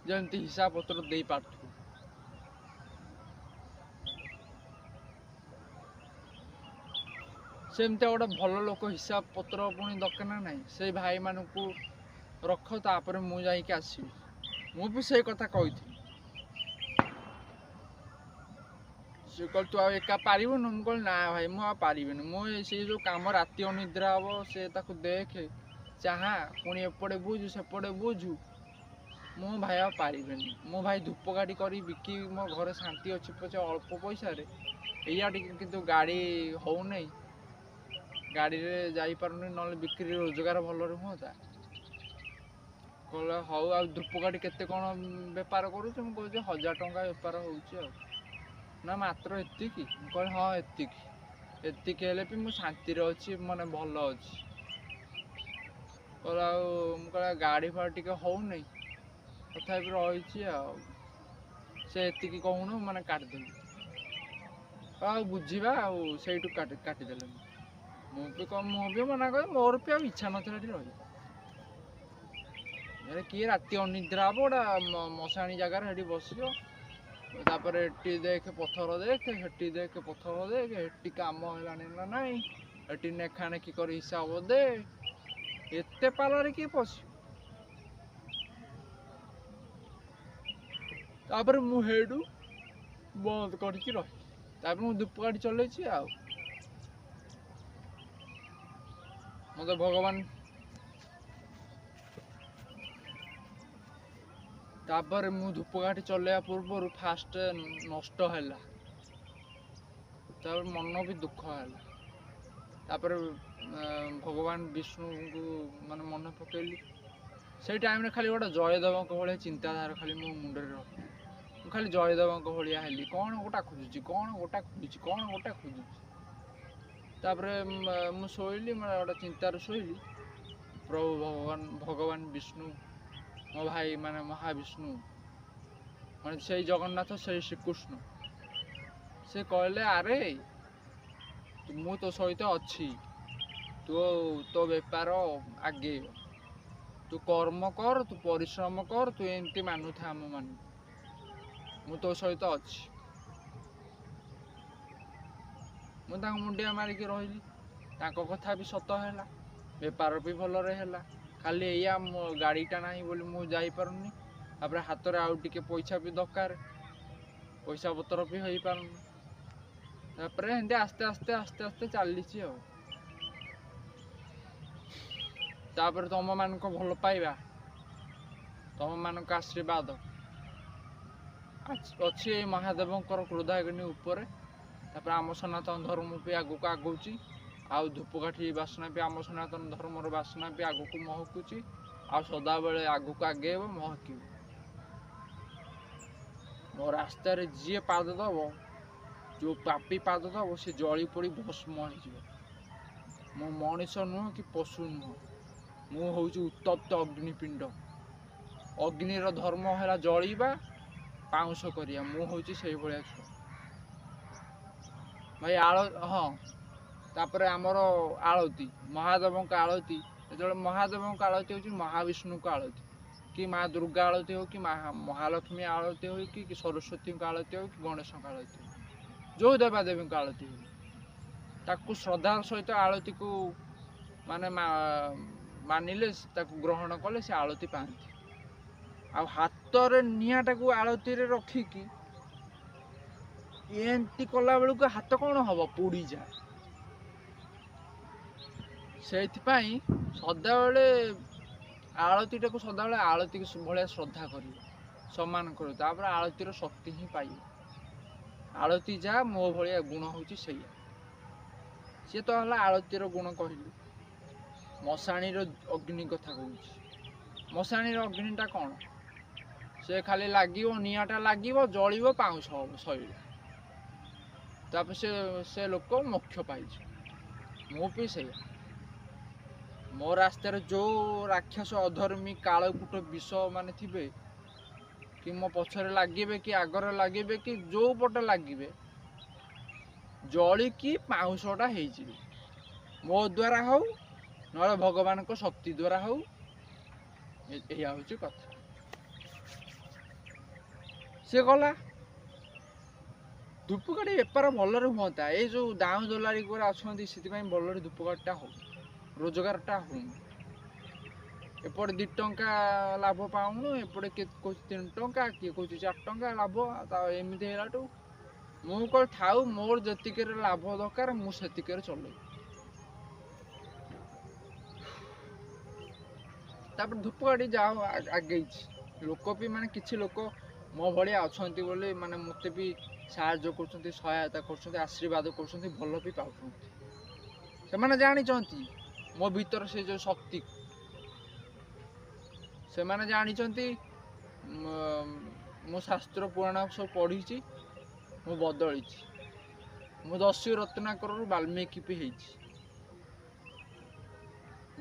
B: ଯେମିତି ହିସାବ ପତ୍ର ଦେଇପାରୁଥିବ। ସେମିତି ଗୋଟେ ଭଲ ଲୋକ ହିସାବ ପତ୍ର ପୁଣି ଦରକାର ନା ନାହିଁ? ସେଇ ଭାଇମାନଙ୍କୁ ରଖ, ତାପରେ ମୁଁ ଯାଇକି ଆସିବି। ମୁଁ ବି ସେଇ କଥା କହିଥିଲି। ସେ କହିଲେ ତୁ ଆଉ ଏକା ପାରିବୁନୁ? ମୁଁ କହିଲି ନା ଭାଇ, ମୁଁ ଆଉ ପାରିବିନି। ମୁଁ ସେ ଯେଉଁ କାମ ରାତି ଅନିଦ୍ରା ହବ, ସେ ତାକୁ ଦେଖେ ଚାହାଁ, ପୁଣି ଏପଟେ ବୁଝୁ ସେପଟେ ବୁଝୁ, ମୁଁ ଭାଇ ଆଉ ପାରିବିନି। ମୁଁ ଭାଇ ଧୂପକାଠି କରି ବିକି ମୋ ଘରେ ଶାନ୍ତି ଅଛି ପଛେ ଅଳ୍ପ ପଇସାରେ, ଏଇଆ ଟିକେ କିନ୍ତୁ ଗାଡ଼ି ହେଉନାହିଁ। ଗାଡ଼ିରେ ଯାଇପାରୁନି, ନହେଲେ ବିକ୍ରି ରୋଜଗାର ଭଲରେ ହୁଅନ୍ତା। କହିଲେ ହଉ, ଆଉ ଧୂପକାଠି କେତେ କ'ଣ ବେପାର କରୁଛୁ? ମୁଁ କହୁଛି 1000 ଟଙ୍କା ବେପାର ହେଉଛି। ଆଉ ନା ମାତ୍ର ଏତିକି? ମୁଁ କହିଲି ହଁ ଏତିକି, ଏତିକି ହେଲେ ବି ମୁଁ ଶାନ୍ତିରେ ଅଛି, ମାନେ ଭଲ ଅଛି। କହିଲା ଆଉ, ମୁଁ କହିଲି ଗାଡ଼ି ଫାଡ଼ି ଟିକେ ହେଉନି, ତଥାପି ରହିଛି। ଆଉ ସେ ଏତିକି କହୁନୁ ମାନେ କାଟିଦେଲି, ଆଉ ବୁଝିବା, ଆଉ ସେଇଠୁ କାଟିଦେଲେ। ମୁଁ ବି କ'ଣ, ମୁଁ ବି ମନା କଲି, ମୋର ବି ଆଉ ଇଚ୍ଛା ନଥିଲା ଏଠି ରହିବା। ହେଲେ କିଏ ରାତି ଅନିଦ୍ରା ହବ ଗୋଟା ମଶାଣି ଜାଗାରେ ସେଠି ବସିବ, ତାପରେ ଏଠି ଦେଖେ ପଥର ଦେଖେ, ସେଠି ଦେଖେ ପଥର ଦେଖେ, ଏଠି କାମ ହେଲାଣି ନା ନାଇଁ, ଏଠି ନେଖାନେଖି କରି ହିସାବ ଦେ, ଏତେ ପାଲାରେ କିଏ ପଶିବ? ତାପରେ ମୁଁ ହେଇଠୁ ବନ୍ଦ କରିକି ରହିଲି। ତାପରେ ମୁଁ ଧୂପକାଠି ଚଲେଇଛି। ଆଉ ମୋତେ ଭଗବାନ, ତାପରେ ମୁଁ ଧୂପକାଠି ଚଲେଇବା ପୂର୍ବରୁ ଫାଷ୍ଟ ନଷ୍ଟ ହେଲା, ତାପରେ ମନ ବି ଦୁଃଖ ହେଲା। ତାପରେ ଭଗବାନ ବିଷ୍ଣୁଙ୍କୁ ମାନେ ମନେ ପକେଇଲି। ସେଇ ଟାଇମ୍ରେ ଖାଲି ଗୋଟେ ଜୟଦେବଙ୍କ ଭଳିଆ ଚିନ୍ତାଧାରା ଖାଲି ମୋ ମୁଣ୍ଡରେ ରହିଲା। ମୁଁ ଖାଲି ଜୟଦେବଙ୍କ ଭଳିଆ ହେଲି, କ'ଣ ଗୋଟା ଖୋଜୁଛି, କ'ଣ ଗୋଟା ଖୋଜୁଛି, କ'ଣ ଗୋଟା ଖୋଜୁଛି। ତାପରେ ମୁଁ ଶୋଇଲି, ମାନେ ଗୋଟେ ଚିନ୍ତାରେ ଶୋଇଲି। ପ୍ରଭୁ ଭଗବାନ, ଭଗବାନ ବିଷ୍ଣୁ ମୋ ଭାଇ, ମାନେ ମହାବିଷ୍ଣୁ, ମାନେ ସେଇ ଜଗନ୍ନାଥ, ସେଇ ଶ୍ରୀକୃଷ୍ଣ, ସେ କହିଲେ ଆରେ ମୁଁ ତୋ ସହିତ ଅଛି, ତୋ ବେପାର ଆଗେଇବ, ତୁ କର୍ମ କର, ତୁ ପରିଶ୍ରମ କର, ତୁ ଏମିତି ମାନୁଥା ଆମମାନଙ୍କୁ, ମୁଁ ତୋ ସହିତ ଅଛି। ମୁଁ ତାଙ୍କୁ ମୁଣ୍ଡିଆ ମାରିକି ରହିଲି। ତାଙ୍କ କଥା ବି ସତ ହେଲା, ବେପାର ବି ଭଲରେ ହେଲା। ଖାଲି ଏଇଆ, ମୋ ଗାଡ଼ିଟା ନାହିଁ ବୋଲି ମୁଁ ଯାଇପାରୁନି। ତାପରେ ହାତରେ ଆଉ ଟିକେ ପଇସା ବି ଦରକାର, ପଇସା ପତ୍ର ବି ହେଇପାରୁନି। ତାପରେ ଏମିତି ଆସ୍ତେ ଆସ୍ତେ ଆସ୍ତେ ଆସ୍ତେ ଚାଲିଛି। ଆଉ ତାପରେ ତମମାନଙ୍କ ଭଲ ପାଇବା, ତମମାନଙ୍କ ଆଶୀର୍ବାଦ ଅଛି ଏଇ ମହାଦେବଙ୍କର କ୍ରୋଧାଗ୍ନି ଉପରେ। ତାପରେ ଆମ ସନାତନ ଧର୍ମ ବି ଆଗକୁ ଆଗଉଛି, ଆଉ ଧୂପକାଠି ବାସ୍ନା ବି, ଆମ ସନାତନ ଧର୍ମର ବାସ୍ନା ବି ଆଗକୁ ମହକୁଛି, ଆଉ ସଦାବେଳେ ଆଗକୁ ଆଗେଇବ, ମହକିବ। ମୋ ରାସ୍ତାରେ ଯିଏ ପାଦ ଦବ, ଯେଉଁ ପାପି ପାଦ ଦବ, ସେ ଜଳି ପୋଡ଼ି ଭସ୍ମ ହେଇଯିବ। ମୁଁ ମଣିଷ ନୁହଁ କି ପଶୁ ନୁହଁ, ମୁଁ ହେଉଛି ଉତ୍ତପ୍ତ ଅଗ୍ନିପିଣ୍ଡ। ଅଗ୍ନିର ଧର୍ମ ହେଲା ଜଳିବା, ପାଉଁଶ କରିବା। ମୁଁ ହେଉଛି ସେଇଭଳିଆ ଛୁଆ ଭାଇ। ଆଳ ହଁ, ତାପରେ ଆମର ଆଳତି, ମହାଦେବଙ୍କ ଆଳତି, ଯେତେବେଳେ ମହାଦେବଙ୍କ ଆଳତି ହେଉଛି, ମହାବିଷ୍ଣୁଙ୍କ ଆଳତି କି ମା ଦୁର୍ଗା ଆଳତି ହଉ କି ମା ମହାଲକ୍ଷ୍ମୀ ଆଳତି ହଉ କି ସରସ୍ୱତୀଙ୍କ ଆଳତି ହଉ କି ଗଣେଶଙ୍କ ଆଳତି ହଉ, ଯେଉଁ ଦେବାଦେବୀଙ୍କ ଆଳତି ହଉ, ତାକୁ ଶ୍ରଦ୍ଧାର ସହିତ ଆଳତିକୁ ମାନେ ମାନିଲେ, ତାକୁ ଗ୍ରହଣ କଲେ ସେ ଆଳତି ପାଆନ୍ତି। ଆଉ ହାତରେ ନିଆଁଟାକୁ ଆଳତିରେ ରଖିକି ଏମିତି କଲା ବେଳକୁ ହାତ କ'ଣ ହବ? ପୋଡ଼ିଯାଏ। ସେଇଥିପାଇଁ ସଦାବେଳେ ଆଳତିଟାକୁ ସଦାବେଳେ ଆଳତି ଭଳିଆ ଶ୍ରଦ୍ଧା କରିବ, ସମ୍ମାନ କରିବ, ତାପରେ ଆଳତିର ଶକ୍ତି ହିଁ ପାଇବ। ଆଳତି ଯାହା, ମୋ ଭଳିଆ ଗୁଣ ହେଉଛି ସେଇଆ। ସିଏ ତ ହେଲା ଆଳତିର ଗୁଣ କହିଲି। ମଶାଣିର ଅଗ୍ନି କଥା କହୁଛି। ମଶାଣିର ଅଗ୍ନିଟା କ'ଣ? ସେ ଖାଲି ଲାଗିବ, ନିଆଁଟା ଲାଗିବ, ଜଳିବ, ପାଉଁଶ ହବ, ସଇଲା। ତାପରେ ସେ ଲୋକ ମୋକ୍ଷ ପାଇଯିବ। ମୁଁ ବି ସେଇଆ। ମୋ ରାସ୍ତାରେ ଯେଉଁ ରାକ୍ଷସ, ଅଧର୍ମୀ, କାଳକୂଟ, ବିଷ ମାନେ ଥିବେ କି ମୋ ପଛରେ ଲାଗିବେ କି ଆଗରେ ଲାଗିବେ କି ଯେଉଁ ପଟେ ଲାଗିବେ, ଜଳିକି ପାଉଁଶଟା ହେଇଯିବେ, ମୋ ଦ୍ୱାରା ହଉ ନହେଲେ ଭଗବାନଙ୍କ ଶକ୍ତି ଦ୍ୱାରା ହଉ। ଏଇଆ ହେଉଛି କଥା। ସେ ଗଲା ଧୂପକାଠି ବେପାର ଭଲରେ ହୁଅନ୍ତା। ଏଇ ଯେଉଁ ଦାଉଁ ଦଲାରି ଗୁଡ଼ା ଅଛନ୍ତି, ସେଥିପାଇଁ ଭଲରେ ଧୂପକାଠିଟା ହଉ ରୋଜଗାରଟା ହଉନି। ଏପଟେ 2 ଟଙ୍କା ଲାଭ ପାଉନୁ, ଏପଟେ କିଏ କହୁଛି 3 ଟଙ୍କା, କିଏ କହୁଛି 4 ଟଙ୍କା ଲାଭ। ତା ଏମିତି ହେଲାଠୁ ମୁଁ କହିଲି ଥାଉ, ମୋର ଯେତିକିରେ ଲାଭ ଦରକାର ମୁଁ ସେତିକିରେ ଚଲେଇବି। ତାପରେ ଧୂପକାଠି ଯାହା ଆଗେଇଛି, ଲୋକ ବି ମାନେ କିଛି ଲୋକ ମୋ ଭଳିଆ ଅଛନ୍ତି ବୋଲି ମାନେ ମୋତେ ବି ସାହାଯ୍ୟ କରୁଛନ୍ତି, ସହାୟତା କରୁଛନ୍ତି, ଆଶୀର୍ବାଦ କରୁଛନ୍ତି, ଭଲ ବି ପାଉଛନ୍ତି। ସେମାନେ ଜାଣିଛନ୍ତି ମୋ ଭିତରେ ସେ ଯେଉଁ ଶକ୍ତି, ସେମାନେ ଜାଣିଛନ୍ତି ମୁଁ ଶାସ୍ତ୍ର ପୁରାଣ ସବୁ ପଢ଼ିଛି, ମୁଁ ବଦଳିଛି, ମୁଁ ଦସ୍ୟୁ ରତ୍ନାକରରୁ ବାଲ୍ମୀକି ବି ହେଇଛି।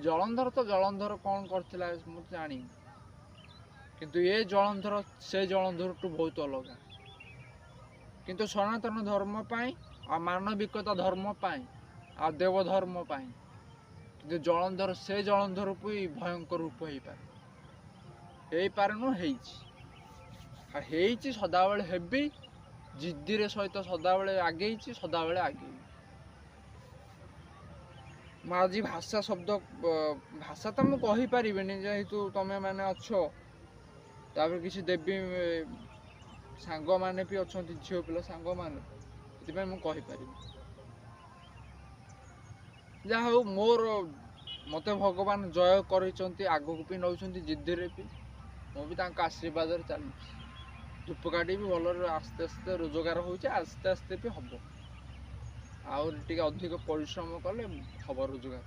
B: ଜଳନ୍ଧର ତ ଜଳନ୍ଧର କ'ଣ କରିଥିଲା ମୁଁ ତ ଜାଣିନି, କିନ୍ତୁ ଏ ଜଳନ୍ଧର ସେ ଜଳନ୍ଧରଠୁ ବହୁତ ଅଲଗା। କିନ୍ତୁ ସନାତନ ଧର୍ମ ପାଇଁ ଆଉ ମାନବିକତା ଧର୍ମ ପାଇଁ ଆଉ ଦେବ ଧର୍ମ ପାଇଁ କିନ୍ତୁ ଜଳନ୍ଧର ସେ ଜଳନ୍ଧର ବି ଭୟଙ୍କର ରୂପ ହେଇପାରେ, ହେଇପାରେ ନୁହଁ ହେଇଛି, ଆଉ ହେଇଛି, ସଦାବେଳେ ହେବି, ଜିଦ୍ଦିରେ ସହିତ ସଦାବେଳେ ଆଗେଇଛି, ସଦାବେଳେ ଆଗେଇବି। ମୁଁ ଆଜି ଭାଷା ଶବ୍ଦ ଭାଷା ତ ମୁଁ କହିପାରିବିନି, ଯେହେତୁ ତମେ ମାନେ ଅଛ, ତାପରେ କିଛି ଦେବୀ ସାଙ୍ଗମାନେ ବି ଅଛନ୍ତି, ଝିଅ ପିଲା ସାଙ୍ଗମାନେ, ସେଥିପାଇଁ ମୁଁ କହିପାରିବି। ଯାହା ହଉ ମୋର ମୋତେ ଭଗବାନ ଜୟ କରିଛନ୍ତି, ଆଗକୁ ବି ନେଉଛନ୍ତି, ଜିଦ୍ଦିରେ ବି ମୁଁ ବି ତାଙ୍କ ଆଶୀର୍ବାଦରେ ଚାଲୁଛି। ଧୂପକାଠି ବି ଭଲରେ ଆସ୍ତେ ଆସ୍ତେ ରୋଜଗାର ହେଉଛି, ଆସ୍ତେ ଆସ୍ତେ ବି ହେବ, ଆହୁରି ଟିକେ ଅଧିକ ପରିଶ୍ରମ କଲେ ହେବ ରୋଜଗାର।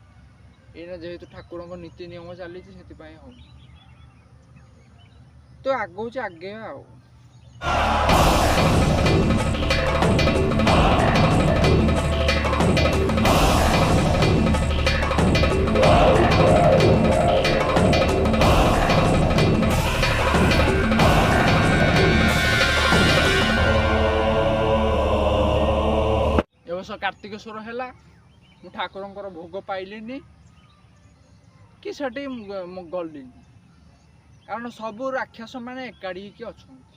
B: ଏଇନା ଯେହେତୁ ଠାକୁରଙ୍କ ନୀତି ନିୟମ ଚାଲିଛି ସେଥିପାଇଁ ହେଉନି, ତ ଆଗଉଛି ଆଗେଇବା ଆଉ। ଏ ବର୍ଷ କାର୍ତ୍ତିକେଶ୍ୱର ହେଲା, ମୁଁ ଠାକୁରଙ୍କର ଭୋଗ ପାଇଲିନି କି ସେଠି ମୁଁ ଗଲିନି, କାରଣ ସବୁ ରାକ୍ଷସ ମାନେ ଏକାଠି ହେଇକି ଅଛନ୍ତି।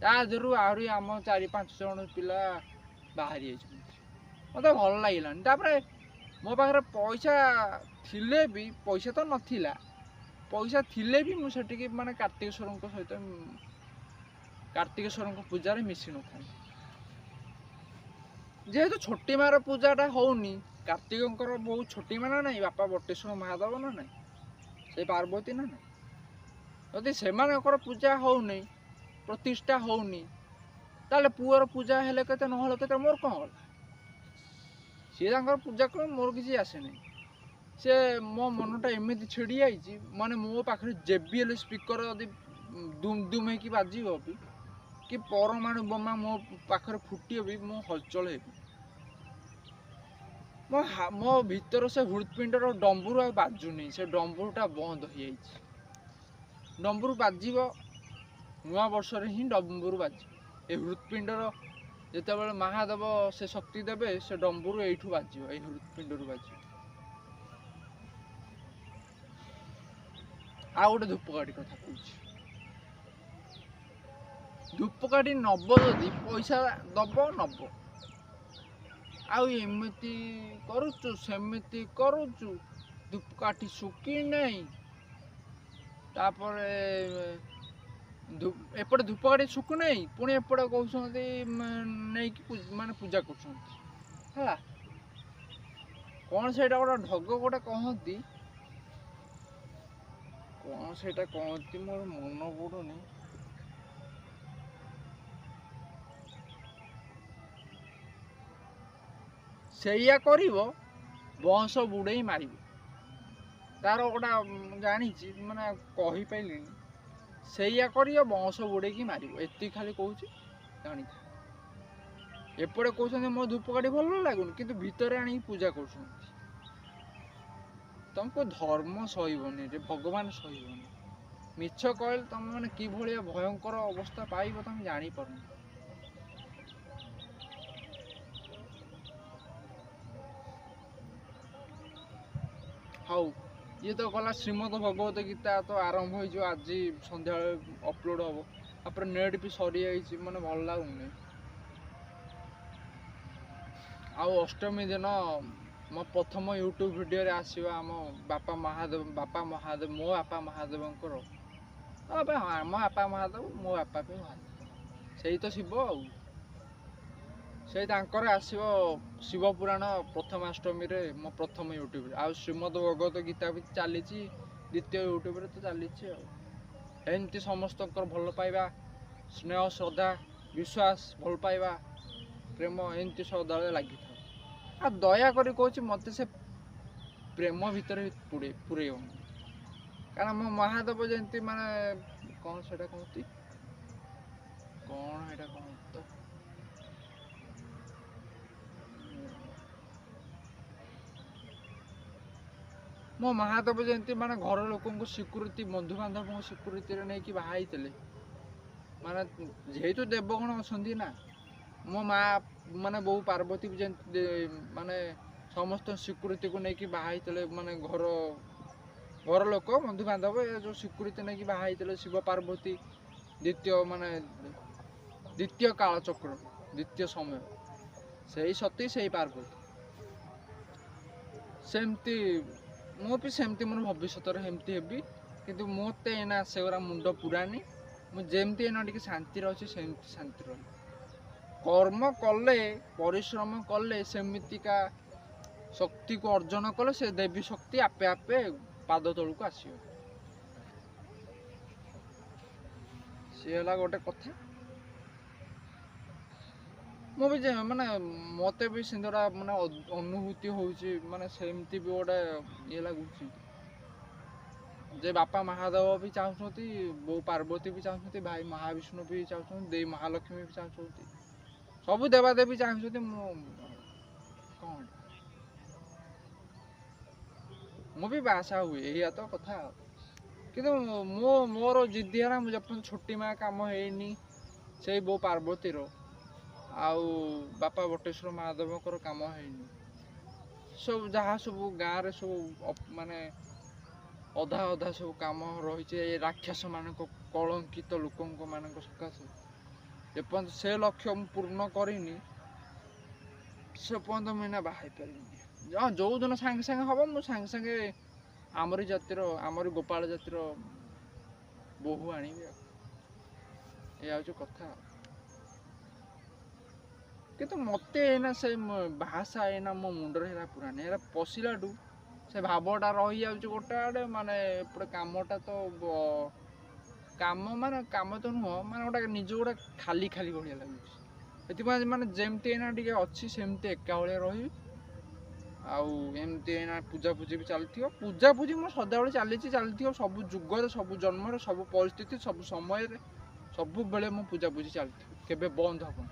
B: ତା ଦେହରୁ ଆହୁରି ଆମ 4-5 ଜଣ ପିଲା ବାହାରି ଯାଇଛନ୍ତି, ମୋତେ ଭଲ ଲାଗିଲାନି। ତାପରେ ମୋ ପାଖରେ ପଇସା ଥିଲେ ବି, ପଇସା ତ ନଥିଲା, ପଇସା ଥିଲେ ବି ମୁଁ ସେଠିକି ମାନେ କାର୍ତ୍ତିକେଶ୍ୱରଙ୍କ ସହିତ କାର୍ତ୍ତିକେଶ୍ୱରଙ୍କ ପୂଜାରେ ମିଶି ନଥାନ୍ତି। ଯେହେତୁ ଛୋଟି ମାର ପୂଜାଟା ହେଉନି, କାର୍ତ୍ତିକଙ୍କର ବହୁତ ଛୋଟି ମା ନା ନାହିଁ, ବାପା ବଟେଶ୍ୱର ମହାଦେବ ନା ନାହିଁ, ସେ ପାର୍ବତୀ ନା ନାହିଁ, ଯଦି ସେମାନଙ୍କର ପୂଜା ହେଉନି, ପ୍ରତିଷ୍ଠା ହେଉନି, ତାହେଲେ ପୁଅର ପୂଜା ହେଲେ କେତେ ନହେଲେ କେତେ, ମୋର କ'ଣ ଗଲା? ସିଏ ତାଙ୍କର ପୂଜା କଲେ ମୋର କିଛି ଆସେନି। ସେ ମୋ ମନଟା ଏମିତି ଛିଡ଼ି ଯାଇଛି, ମାନେ ମୋ ପାଖରେ JBL speaker ଯଦି ଦୁମ୍ ଦୁମ୍ ହେଇକି ବାଜିବ ବି, କି ପରମାଣୁ ବୋମା ମୋ ପାଖରେ ଫୁଟିବ ବି, ମୁଁ ହଲଚଲ ହେବି। ମୋ ଭିତର ସେ ହୃତ୍ପିଣ୍ଡର ଡମ୍ବୁରୁ ଆଉ ବାଜୁନି, ସେ ଡମ୍ବୁରୁଟା ବନ୍ଦ ହେଇଯାଇଛି। ଡମ୍ବୁରୁ ବାଜିବ ନୂଆ ବର୍ଷରେ ହିଁ ଡମ୍ବୁରୁ ବାଜିବ। ଏ ହୃତ୍ପିଣ୍ଡର ଯେତେବେଳେ ମହାଦେବ ସେ ଶକ୍ତି ଦେବେ, ସେ ଡମ୍ବୁରୁ ଏଇଠୁ ବାଜିବ, ଏଇ ହୃତ୍ପିଣ୍ଡରୁ ବାଜିବ। ଆଉ ଗୋଟେ ଧୂପକାଠି କଥା କହୁଛି, ଧୂପକାଠି ନବ ଯଦି ପଇସା ଦବ ନବ, ଆଉ ଏମିତି କରୁଛୁ ସେମିତି କରୁଛୁ, ଧୂପକାଠି ଶୁଖି ନାହିଁ, ତାପରେ ଏପଟେ ଧୂପକାଠି ଶୁଖୁନାହିଁ, ପୁଣି ଏପଟେ କହୁଛନ୍ତି ନେଇକି ମାନେ ପୂଜା କରୁଛନ୍ତି, ହେଲା କ'ଣ ସେଇଟା ଗୋଟେ ଢଗ ଗୋଟେ କହନ୍ତି, କ'ଣ ସେଇଟା କହନ୍ତି ମୋର ମନ ପଡ଼ୁନି। ସେଇଆ କରିବ ବଂଶ ବୁଡ଼େଇ ମାରିବ, ତାର ଗୋଟା ଜାଣିଛି ମାନେ କହିପାରିଲିନି, ସେଇଆ କରିବ ବଂଶ ବୁଡ଼େଇକି ମାରିବ, ଏତିକି ଖାଲି କହୁଛି ଜାଣିଥା। ଏପଟେ କହୁଛନ୍ତି ମୋ ଧୂପକାଠି ଭଲ ଲାଗୁନି, କିନ୍ତୁ ଭିତରେ ଆଣିକି ପୂଜା କରୁଛନ୍ତି। ତମକୁ ଧର୍ମ ସହିବନି ରେ, ଭଗବାନ ସହିବନି। ମିଛ କହିଲେ ତମେ ମାନେ କିଭଳିଆ ଭୟଙ୍କର ଅବସ୍ଥା ପାଇବ ତମେ ଜାଣିପାରୁନ। ହଉ, ଇଏ ତ ଗଲା ଶ୍ରୀମଦ ଭଗବତ ଗୀତା ତ ଆରମ୍ଭ ହେଇଯିବ ଆଜି ସନ୍ଧ୍ୟାବେଳେ ଅପଲୋଡ଼ ହବ। ତାପରେ ନେଟ୍ ବି ସରିଯାଇଛି, ମାନେ ଭଲ ଲାଗୁନି। ଆଉ ଅଷ୍ଟମୀ ଦିନ ମୋ ପ୍ରଥମ ୟୁଟ୍ୟୁବ୍ ଭିଡ଼ିଓରେ ଆସିବ ଆମ ବାପା ମହାଦେବ, ବାପା ମହାଦେବ, ମୋ ବାପା ମହାଦେବଙ୍କର, ଆମ ବାପା ମହାଦେବ, ମୋ ବାପା ବି ମହାଦେବ, ସେଇ ତ ଶିବ। ଆଉ ସେଇ ତାଙ୍କର ଆସିବ ଶିବପୁରାଣ ପ୍ରଥମାଷ୍ଟମୀରେ ମୋ ପ୍ରଥମ ୟୁଟ୍ୟୁବରେ। ଆଉ ଶ୍ରୀମଦ ଭଗବତ ଗୀତା ବି ଚାଲିଛି, ଦ୍ୱିତୀୟ ୟୁଟ୍ୟୁବରେ ତ ଚାଲିଛି। ଆଉ ଏମିତି ସମସ୍ତଙ୍କର ଭଲ ପାଇବା, ସ୍ନେହ, ଶ୍ରଦ୍ଧା, ବିଶ୍ୱାସ, ଭଲ ପାଇବା, ପ୍ରେମ ଏମିତି ସଦାବେଳେ ଲାଗିଥାଉ। ଆଉ ଦୟାକରି କହୁଛି, ମୋତେ ସେ ପ୍ରେମ ଭିତରେ ପୁରେଇବନି। କାରଣ ମୋ ମହାଦେବ ଯେମିତି ମାନେ କ'ଣ ସେଇଟା କହନ୍ତି, କ'ଣ ସେଇଟା କହନ୍ତି ତ, ମୋ ମହାଦେବ ଯେମିତି ମାନେ ଘର ଲୋକଙ୍କୁ ସ୍ୱୀକୃତି, ବନ୍ଧୁବାନ୍ଧବଙ୍କ ସ୍ୱୀକୃତିରେ ନେଇକି ବାହା ହେଇଥିଲେ, ମାନେ ଯେହେତୁ ଦେବଗଣ ଅଛନ୍ତି ନା, ମୋ ମା ମାନେ ବୋଉ ପାର୍ବତୀ ବି ଯେମିତି ମାନେ ସମସ୍ତ ସ୍ୱୀକୃତିକୁ ନେଇକି ବାହା ହେଇଥିଲେ, ମାନେ ଘର ଘର ଲୋକ ବନ୍ଧୁବାନ୍ଧବ ଏ ଯେଉଁ ସ୍ୱୀକୃତି ନେଇକି ବାହା ହେଇଥିଲେ ଶିବ ପାର୍ବତୀ ଦ୍ୱିତୀୟ ମାନେ ଦ୍ୱିତୀୟ କାଳଚକ୍ର ଦ୍ୱିତୀୟ ସମୟ, ସେଇ ସତୀ ସେଇ ପାର୍ବତୀ, ସେମିତି ମୁଁ ବି ସେମିତି ମୋର ଭବିଷ୍ୟତରେ ସେମିତି ହେବି। କିନ୍ତୁ ମୋତେ ଏଇନା ସେଗୁଡ଼ା ମୁଣ୍ଡ ପୁରାନି, ମୁଁ ଯେମିତି ଏଇନା ଟିକେ ଶାନ୍ତିରେ ଅଛି ସେମିତି ଶାନ୍ତିରେ ରହିବି। କର୍ମ କଲେ, ପରିଶ୍ରମ କଲେ, ସେମିତିକା ଶକ୍ତିକୁ ଅର୍ଜନ କଲେ ସେ ଦେବୀ ଶକ୍ତି ଆପେ ଆପେ ପାଦ ତଳକୁ ଆସିବ। ସିଏ ହେଲା ଗୋଟେ କଥା। ମୁଁ ବି ମାନେ ମୋତେ ବି ସେମିତି ମାନେ ଅନୁଭୂତି ହେଉଛି, ମାନେ ସେମିତି ବି ଗୋଟେ ଇଏ ଲାଗୁଛି ଯେ ବାପା ମହାଦେବ ବି ଚାହୁଁଛନ୍ତି, ବୋଉ ପାର୍ବତୀ ବି ଚାହୁଁଛନ୍ତି, ଭାଇ ମହାବିଷ୍ଣୁ ବି ଚାହୁଁଛନ୍ତି, ଦେଇ ମହାଲକ୍ଷ୍ମୀ ବି ଚାହୁଁଛନ୍ତି, ସବୁ ଦେବାଦେବୀ ଚାହୁଁଛନ୍ତି ମୁଁ କ'ଣ ମୁଁ ବି ବାହାସାହା ହୁଏ, ଏଇଆ ତ କଥା। ଆଉ କିନ୍ତୁ ମୁଁ ମୋର ଜିଦି ହେଲା, ମୁଁ ଯେପର୍ଯ୍ୟନ୍ତ ଛୋଟି ମା କାମ ହେଇନି ସେଇ ବୋଉ ପାର୍ବତୀର ଆଉ ବାପା ବଟେଶ୍ୱର ମହାଦେବଙ୍କର କାମ ହେଇନି, ସବୁ ଯାହା ସବୁ ଗାଁରେ ସବୁ ମାନେ ଅଧା ଅଧା ସବୁ କାମ ରହିଛି ଏ ରାକ୍ଷସମାନଙ୍କ କଳଙ୍କିତ ଲୋକଙ୍କ ମାନଙ୍କ ସକାଶେ, ଯେପର୍ଯ୍ୟନ୍ତ ସେ ଲକ୍ଷ୍ୟ ମୁଁ ପୂର୍ଣ୍ଣ କରିନି ସେ ପର୍ଯ୍ୟନ୍ତ ମୁଁ ଏଇନା ବାହା ହେଇପାରିବିନି। ହଁ, ଯେଉଁଦିନ ସାଙ୍ଗେ ସାଙ୍ଗେ ହେବ ମୁଁ ସାଙ୍ଗେ ସାଙ୍ଗେ ଆମରି ଜାତିର, ଆମରି ଗୋପାଳ ଜାତିର ବୋହୂ ଆଣିବି। ଆଉ ଏଇଆ ହେଉଛି କଥା। କିନ୍ତୁ ମୋତେ ଏଇନା ସେ ଭାଷା ଏଇନା ମୋ ମୁଣ୍ଡରେ ହେଲା ପୁରାନି, ଏଇଟା ପଶିଲାଠୁ ସେ ଭାବଟା ରହିଯାଉଛି ଗୋଟେ ଆଡ଼େ, ମାନେ ଏପଟେ କାମଟା ତ କାମ ମାନେ କାମ ତ ନୁହଁ, ମାନେ ଗୋଟେ ନିଜ ଗୋଟେ ଖାଲି ଖାଲି ଭଳିଆ ଲାଗୁଛି। ସେଥିପାଇଁ ମାନେ ଯେମିତି ଏଇନା ଟିକେ ଅଛି ସେମିତି ଏକା ଭଳିଆ ରହିବି। ଆଉ ଏମିତି ଏଇନା ପୂଜାପୂଜି ବି ଚାଲିଥିବ, ପୂଜାପୂଜି ମୋ ସଦାବେଳେ ଚାଲିଛି, ଚାଲିଥିବ ସବୁ ଯୁଗରେ, ସବୁ ଜନ୍ମରେ, ସବୁ ପରିସ୍ଥିତି, ସବୁ ସମୟରେ, ସବୁବେଳେ ମୋ ପୂଜାପୂଜି ଚାଲିଥିବ, କେବେ ବନ୍ଦ ହେବନି।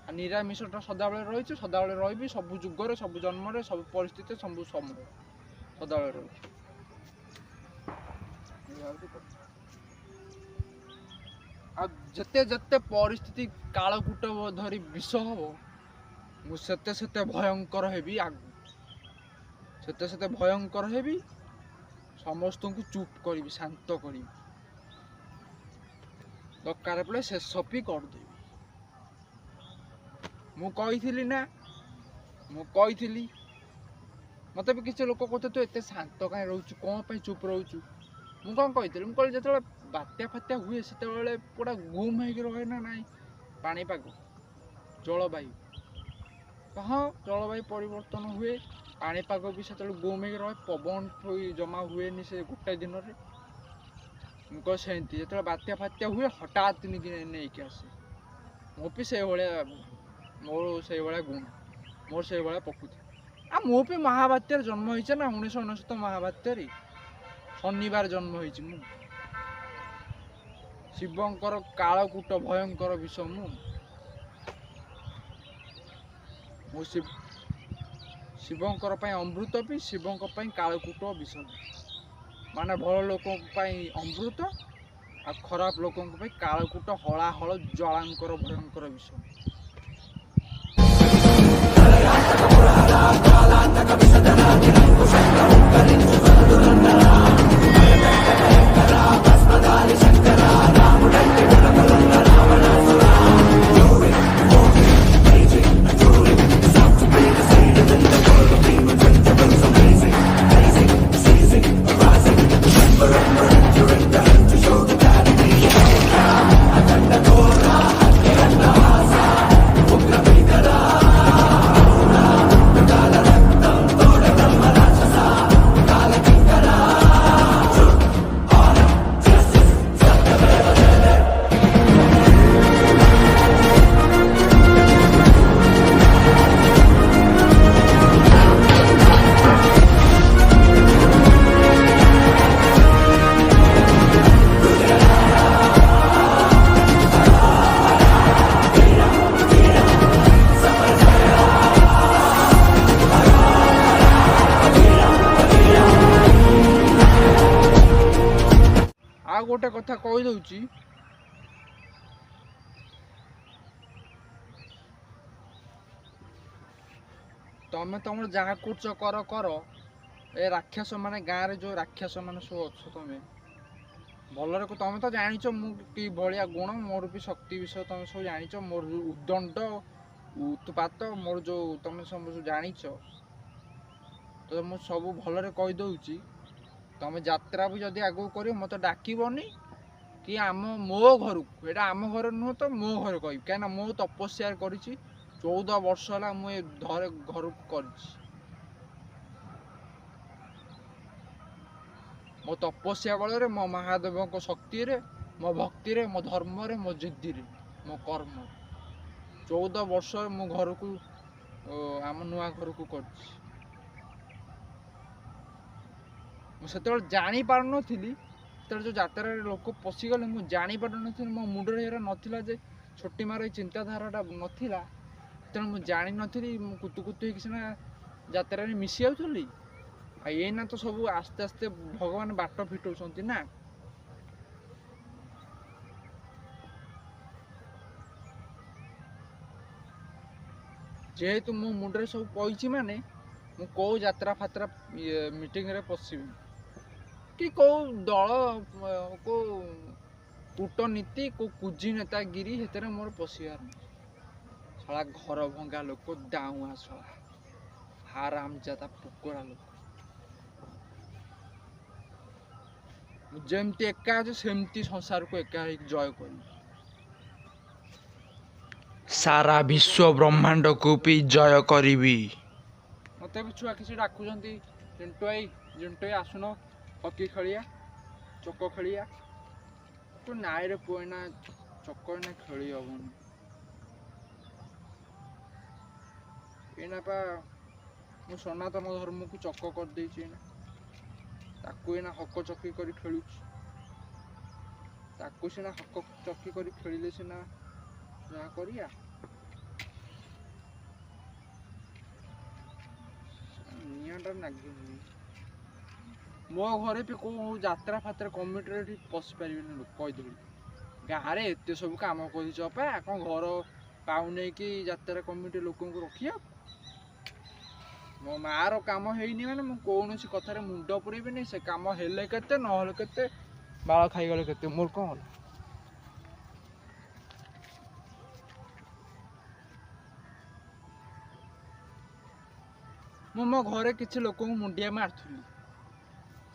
B: ଆଉ ନିରାମିଷଟା ସଦାବେଳେ ରହିଛି, ସଦାବେଳେ ରହିବି, ସବୁ ଯୁଗରେ, ସବୁ ଜନ୍ମରେ, ସବୁ ପରିସ୍ଥିତି, ସବୁ ସମୟରେ ସଦାବେଳେ ରହୁଛି। ଆଉ ଯେତେ ଯେତେ ପରିସ୍ଥିତି କାଳକୂଟ ଧରି ବିଷ ହବ, ମୁଁ ସେତେ ସେତେ ଭୟଙ୍କର ହେବି ଆଗକୁ, ସେତେ ସେତେ ଭୟଙ୍କର ହେବି, ସମସ୍ତଙ୍କୁ ଚୁପ୍ କରିବି, ଶାନ୍ତ କରିବି, ଦରକାର ପଡ଼ିଲେ ଶେଷ ବି କରିଦେବି। ମୁଁ କହିଥିଲି ନା, ମୁଁ କହିଥିଲି। ମୋତେ ବି କିଛି ଲୋକ କହୁଥିଲେ ତୁ ଏତେ ଶାନ୍ତ କାହିଁ ରହୁଛୁ, କ'ଣ ପାଇଁ ଚୁପ୍ ରହୁଛୁ? ମୁଁ କ'ଣ କହିଥିଲି, ମୁଁ କହିଲି ଯେତେବେଳେ ବାତ୍ୟା ଫାତ୍ୟା ହୁଏ ସେତେବେଳେ ପୁରା ଗୁମ୍ ହେଇକି ରହେ ନା ନାଇଁ ପାଣିପାଗ, ଜଳବାୟୁ। ହଁ, ଜଳବାୟୁ ପରିବର୍ତ୍ତନ ହୁଏ, ପାଣିପାଗ ବି ସେତେବେଳେ ଗୁମ୍ ହେଇକି ରହେ, ପବନ ଜମା ହୁଏନି ସେ ଗୋଟେ ଦିନରେ। ମୁଁ କହ ସେମିତି ଯେତେବେଳେ ବାତ୍ୟା ଫାତ୍ୟା ହୁଏ ହଠାତ୍ ନେଇକି ଆସେ। ମୁଁ ବି ସେଇଭଳିଆ, ମୋର ସେଇଭଳିଆ ଗୁଣ, ମୋର ସେଇଭଳିଆ ପ୍ରକୃତି। ଆଉ ମୁଁ ବି ମହାବାତ୍ୟାରେ ଜନ୍ମ ହେଇଛି ନା, 1999 ମହାବାତ୍ୟାରେ ଶନିବାର ଜନ୍ମ ହେଇଛି ମୁଁ। ଶିବଙ୍କର କାଳକୂଟ ଭୟଙ୍କର ବିଷ ମୁଁ। ମୁଁ ଶିବଙ୍କର ପାଇଁ ଅମୃତ ବି, ଶିବଙ୍କ ପାଇଁ କାଳକୂଟ ବିଷ ବି। ମାନେ ଭଲ ଲୋକଙ୍କ ପାଇଁ ଅମୃତ ଆଉ ଖରାପ ଲୋକଙ୍କ ପାଇଁ କାଳକୂଟ ହଳାହଳ ଜଳାଙ୍କର ଭୟଙ୍କର ବିଷ। କଥା କହିଦେଉଛି। ତମେ ତମର ଯାହା କରୁଛ କର କର। ଏ ରାକ୍ଷସ ମାନେ, ଗାଁରେ ଯେଉଁ ରାକ୍ଷସ ମାନେ ସବୁ ଅଛ, ତମେ ଭଲରେ ତମେ ତ ଜାଣିଛ ମୁଁ କି ଭଳିଆ ଗୁଣ ମୋର ବି, ଶକ୍ତି ବିଷୟ ତମେ ସବୁ ଜାଣିଛ। ମୋର ଯେଉଁ ଉଦ୍ଦଣ୍ଡ ଉତ୍ପାତ ମୋର ଯେଉଁ, ତମେ ସବୁ ଜାଣିଛ। ତ ମୁଁ ସବୁ ଭଲରେ କହିଦେଉଛି, ତମେ ଯାତ୍ରା ବି ଯଦି ଆଗକୁ କରିବ, ମୋତେ ଡାକିବନି କି ଆମ ମୋ ଘରକୁ। ଏଇଟା ଆମ ଘର ନୁହଁ ତ, ମୋ ଘରେ କହିବି, କାହିଁକିନା ମୁଁ ତପସ୍ୟା କରିଛି। 14 ବର୍ଷ ହେଲା ମୁଁ ଏ ଘରେ ଘରକୁ କରିଛି। ମୋ ତପସ୍ୟା ବଳରେ, ମୋ ମହାଦେବଙ୍କ ଶକ୍ତିରେ, ମୋ ଭକ୍ତିରେ, ମୋ ଧର୍ମରେ, ମୋ ଜିଦ୍ଦିରେ, ମୋ କର୍ମରେ 14 ବର୍ଷ ମୁଁ ଘରକୁ, ଆମ ନୂଆ ଘରକୁ କରିଛି। ମୁଁ ସେତେବେଳେ ଜାଣିପାରୁନଥିଲି। ସେତେବେଳେ ଯେଉଁ ଯାତ୍ରାରେ ଲୋକ ପଶିଗଲେ, ମୁଁ ଜାଣିପାରୁନଥିଲି। ମୋ ମୁଣ୍ଡରେ ଏରା ନଥିଲା ଯେ ଛୋଟି ମାର ଏଇ ଚିନ୍ତାଧାରାଟା ନଥିଲା। ସେତେବେଳେ ମୁଁ ଜାଣିନଥିଲି। ମୁଁ କୁତୁ କୁତୁ ହେଇକି ସିନା ଯାତ୍ରାରେ ମିଶି ଯାଉଥିଲି। ଆଉ ଏଇନା ତ ସବୁ ଆସ୍ତେ ଆସ୍ତେ ଭଗବାନ ବାଟ ଫିଟଉଛନ୍ତି ନା। ଯେହେତୁ ମୋ ମୁଣ୍ଡରେ ସବୁ ପଇଛି, ମାନେ ମୁଁ କେଉଁ ଯାତ୍ରା ଫାତ୍ରା ଇଏ ମିଟିଂରେ ପଶିବିନି କି କେଉଁ ଦଳ, କେଉଁ କୂଟନୀତି, କେଉଁ କୁଜି ନେତାଗିରି ସେଥିରେ ମୋର ପଶିବାର ନାହିଁ। ଶଳା ଘର ଭଙ୍ଗା ଲୋକ, ଦାଉଆ ଶଳା, ହାରାମଜାଦା ପୋକରା ଲୋକ। ମୁଁ ଯେମିତି ଏକା ଅଛି, ସେମିତି ସଂସାରକୁ ଏକା ହେଇକି ଜୟ କରିବି, ସାରା ବିଶ୍ୱ ବ୍ରହ୍ମାଣ୍ଡକୁ ବି ଜୟ କରିବି। ମୋତେ ବି ଛୁଆ କିଛି ଡାକୁଛନ୍ତି, ଜିଣ୍ଟୁ ଭାଇ, ଜିଣ୍ଟୁ ଭାଇ, ଆସୁନ ହକି ଖେଳିବା, ଚକ ଖେଳିବା। ତୁ ନାଇଁରେ ପୁଅ, ଏଇନା ଚକ ଏଇନା ଖେଳି ହବନି। ଏଇନା ପା ମୁଁ ସନାତନ ଧର୍ମକୁ ଚକ କରିଦେଇଛି। ଏଇନା ତାକୁ ଏଇନା ହକ ଚକି କରି ଖେଳୁଛି। ତାକୁ ସିନା ହକ ଚକି କରି ଖେଳିଲେ ସିନା ଯାହା କରିବା। ନିଆଁଟା ନାଗିନି। ମୋ ଘରେ ବି କେଉଁ ଯାତ୍ରା ଫାତ୍ରା କମିଟିରେ ଏଠି ପଶି ପାରିବେନି ଲୋକ, କହିଦେଲି। ଗାଁରେ ଏତେ ସବୁ କାମ କରିଛ ଅପା, କ'ଣ ଘର ପାଉନେଇକି ଯାତ୍ରା କମିଟି ଲୋକଙ୍କୁ ରଖିବାକୁ? ମୋ ମାଆର କାମ ହେଇନି ମାନେ ମୁଁ କୌଣସି କଥାରେ ମୁଣ୍ଡ ପୁରେଇବିନି। ସେ କାମ ହେଲେ କେତେ, ନହେଲେ କେତେ, ବାଳ ଖାଇଗଲେ କେତେ, ମୋର କ'ଣ ହେଲା? ମୁଁ ମୋ ଘରେ କିଛି ଲୋକଙ୍କୁ ମୁଣ୍ଡିଆ ମାରୁଥିଲି।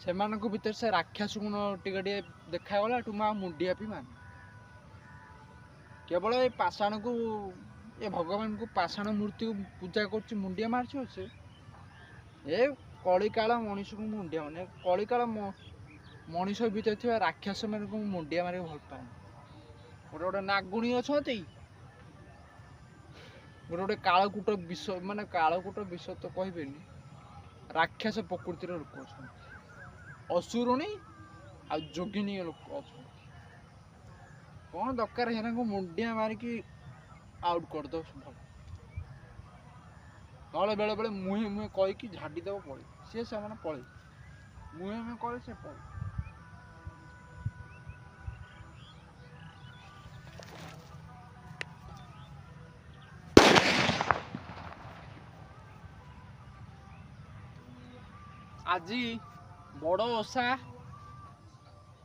B: ସେମାନଙ୍କ ଭିତରେ ସେ ରାକ୍ଷସ ଗୁଣ ଟିକେ ଟିକେ ଦେଖାଗଲା ଏଠୁ ମୁଁ ଆଉ ମୁଣ୍ଡିଆ ବି ମାରୁନି। କେବଳ ଏ ପାଷାଣକୁ, ଏ ଭଗବାନଙ୍କୁ, ପାଷାଣ ମୂର୍ତ୍ତିକୁ ପୂଜା କରୁଛି, ମୁଣ୍ଡିଆ ମାରୁଛି। ସେ ଏ କଳିକାଳ ମଣିଷକୁ ମୁଣ୍ଡିଆ ମାନେ କଳିକାଳ ମଣିଷ ଭିତରେ ଥିବା ରାକ୍ଷସମାନଙ୍କୁ ମୁଁ ମୁଣ୍ଡିଆ ମାରିବାକୁ ଭଲ ପାଏନି। ଗୋଟେ ଗୋଟେ ନାଗୁଣୀ ଅଛନ୍ତି, ଗୋଟେ ଗୋଟେ କାଳକୂଟ ବିଷ, ମାନେ କାଳକୂଟ ବିଷ ତ କହିବେନି, ରାକ୍ଷସ ପ୍ରକୃତିର ଲୋକ ଅଛନ୍ତି, ଅସୁରୁଣୀ ଆଉ ଯୋଗିନୀ ଲୋକ ଅଛନ୍ତି। କ'ଣ ଦରକାର ସେମାନଙ୍କୁ ମୁଣ୍ଡିଆ ମାରିକି? ଆଉଟ୍ କରିଦେବ ଭଲ। ନହେଲେ ବେଳେବେଳେ ମୁହେଁ ମୁହେଁ କହିକି ଝାଡ଼ି ଦେବ, ପଳେଇ ସିଏ, ସେମାନେ ପଳେଇ। ମୁହେଁ ମୁହେଁ କହିଲେ ସେ ପଳେଇ। ଆଜି ବଡ଼ ଓଷା,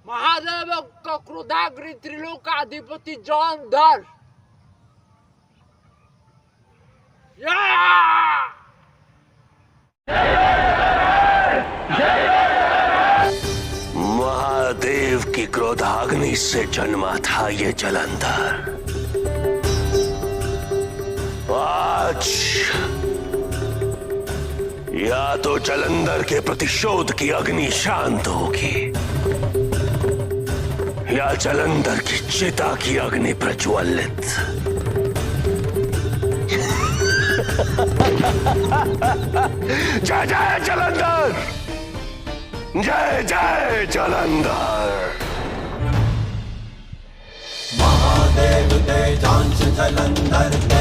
B: ମହାଦେବଙ୍କ କ୍ରୋଧାଗ୍ନି ତ୍ରିଲୋକାଧିପତି ଜଳନ୍ଧର।
A: महादेव की क्रोधाग्नि से जन्मा था ये जलंधर। आज या तो जलंधर के प्रतिशोध की अग्नि शांत होगी या जलंधर की चिता की अग्नि प्रज्वलित। जय जय जलंधर, जय जय जलंधर।
C: महादेव तेजांश जलंधर।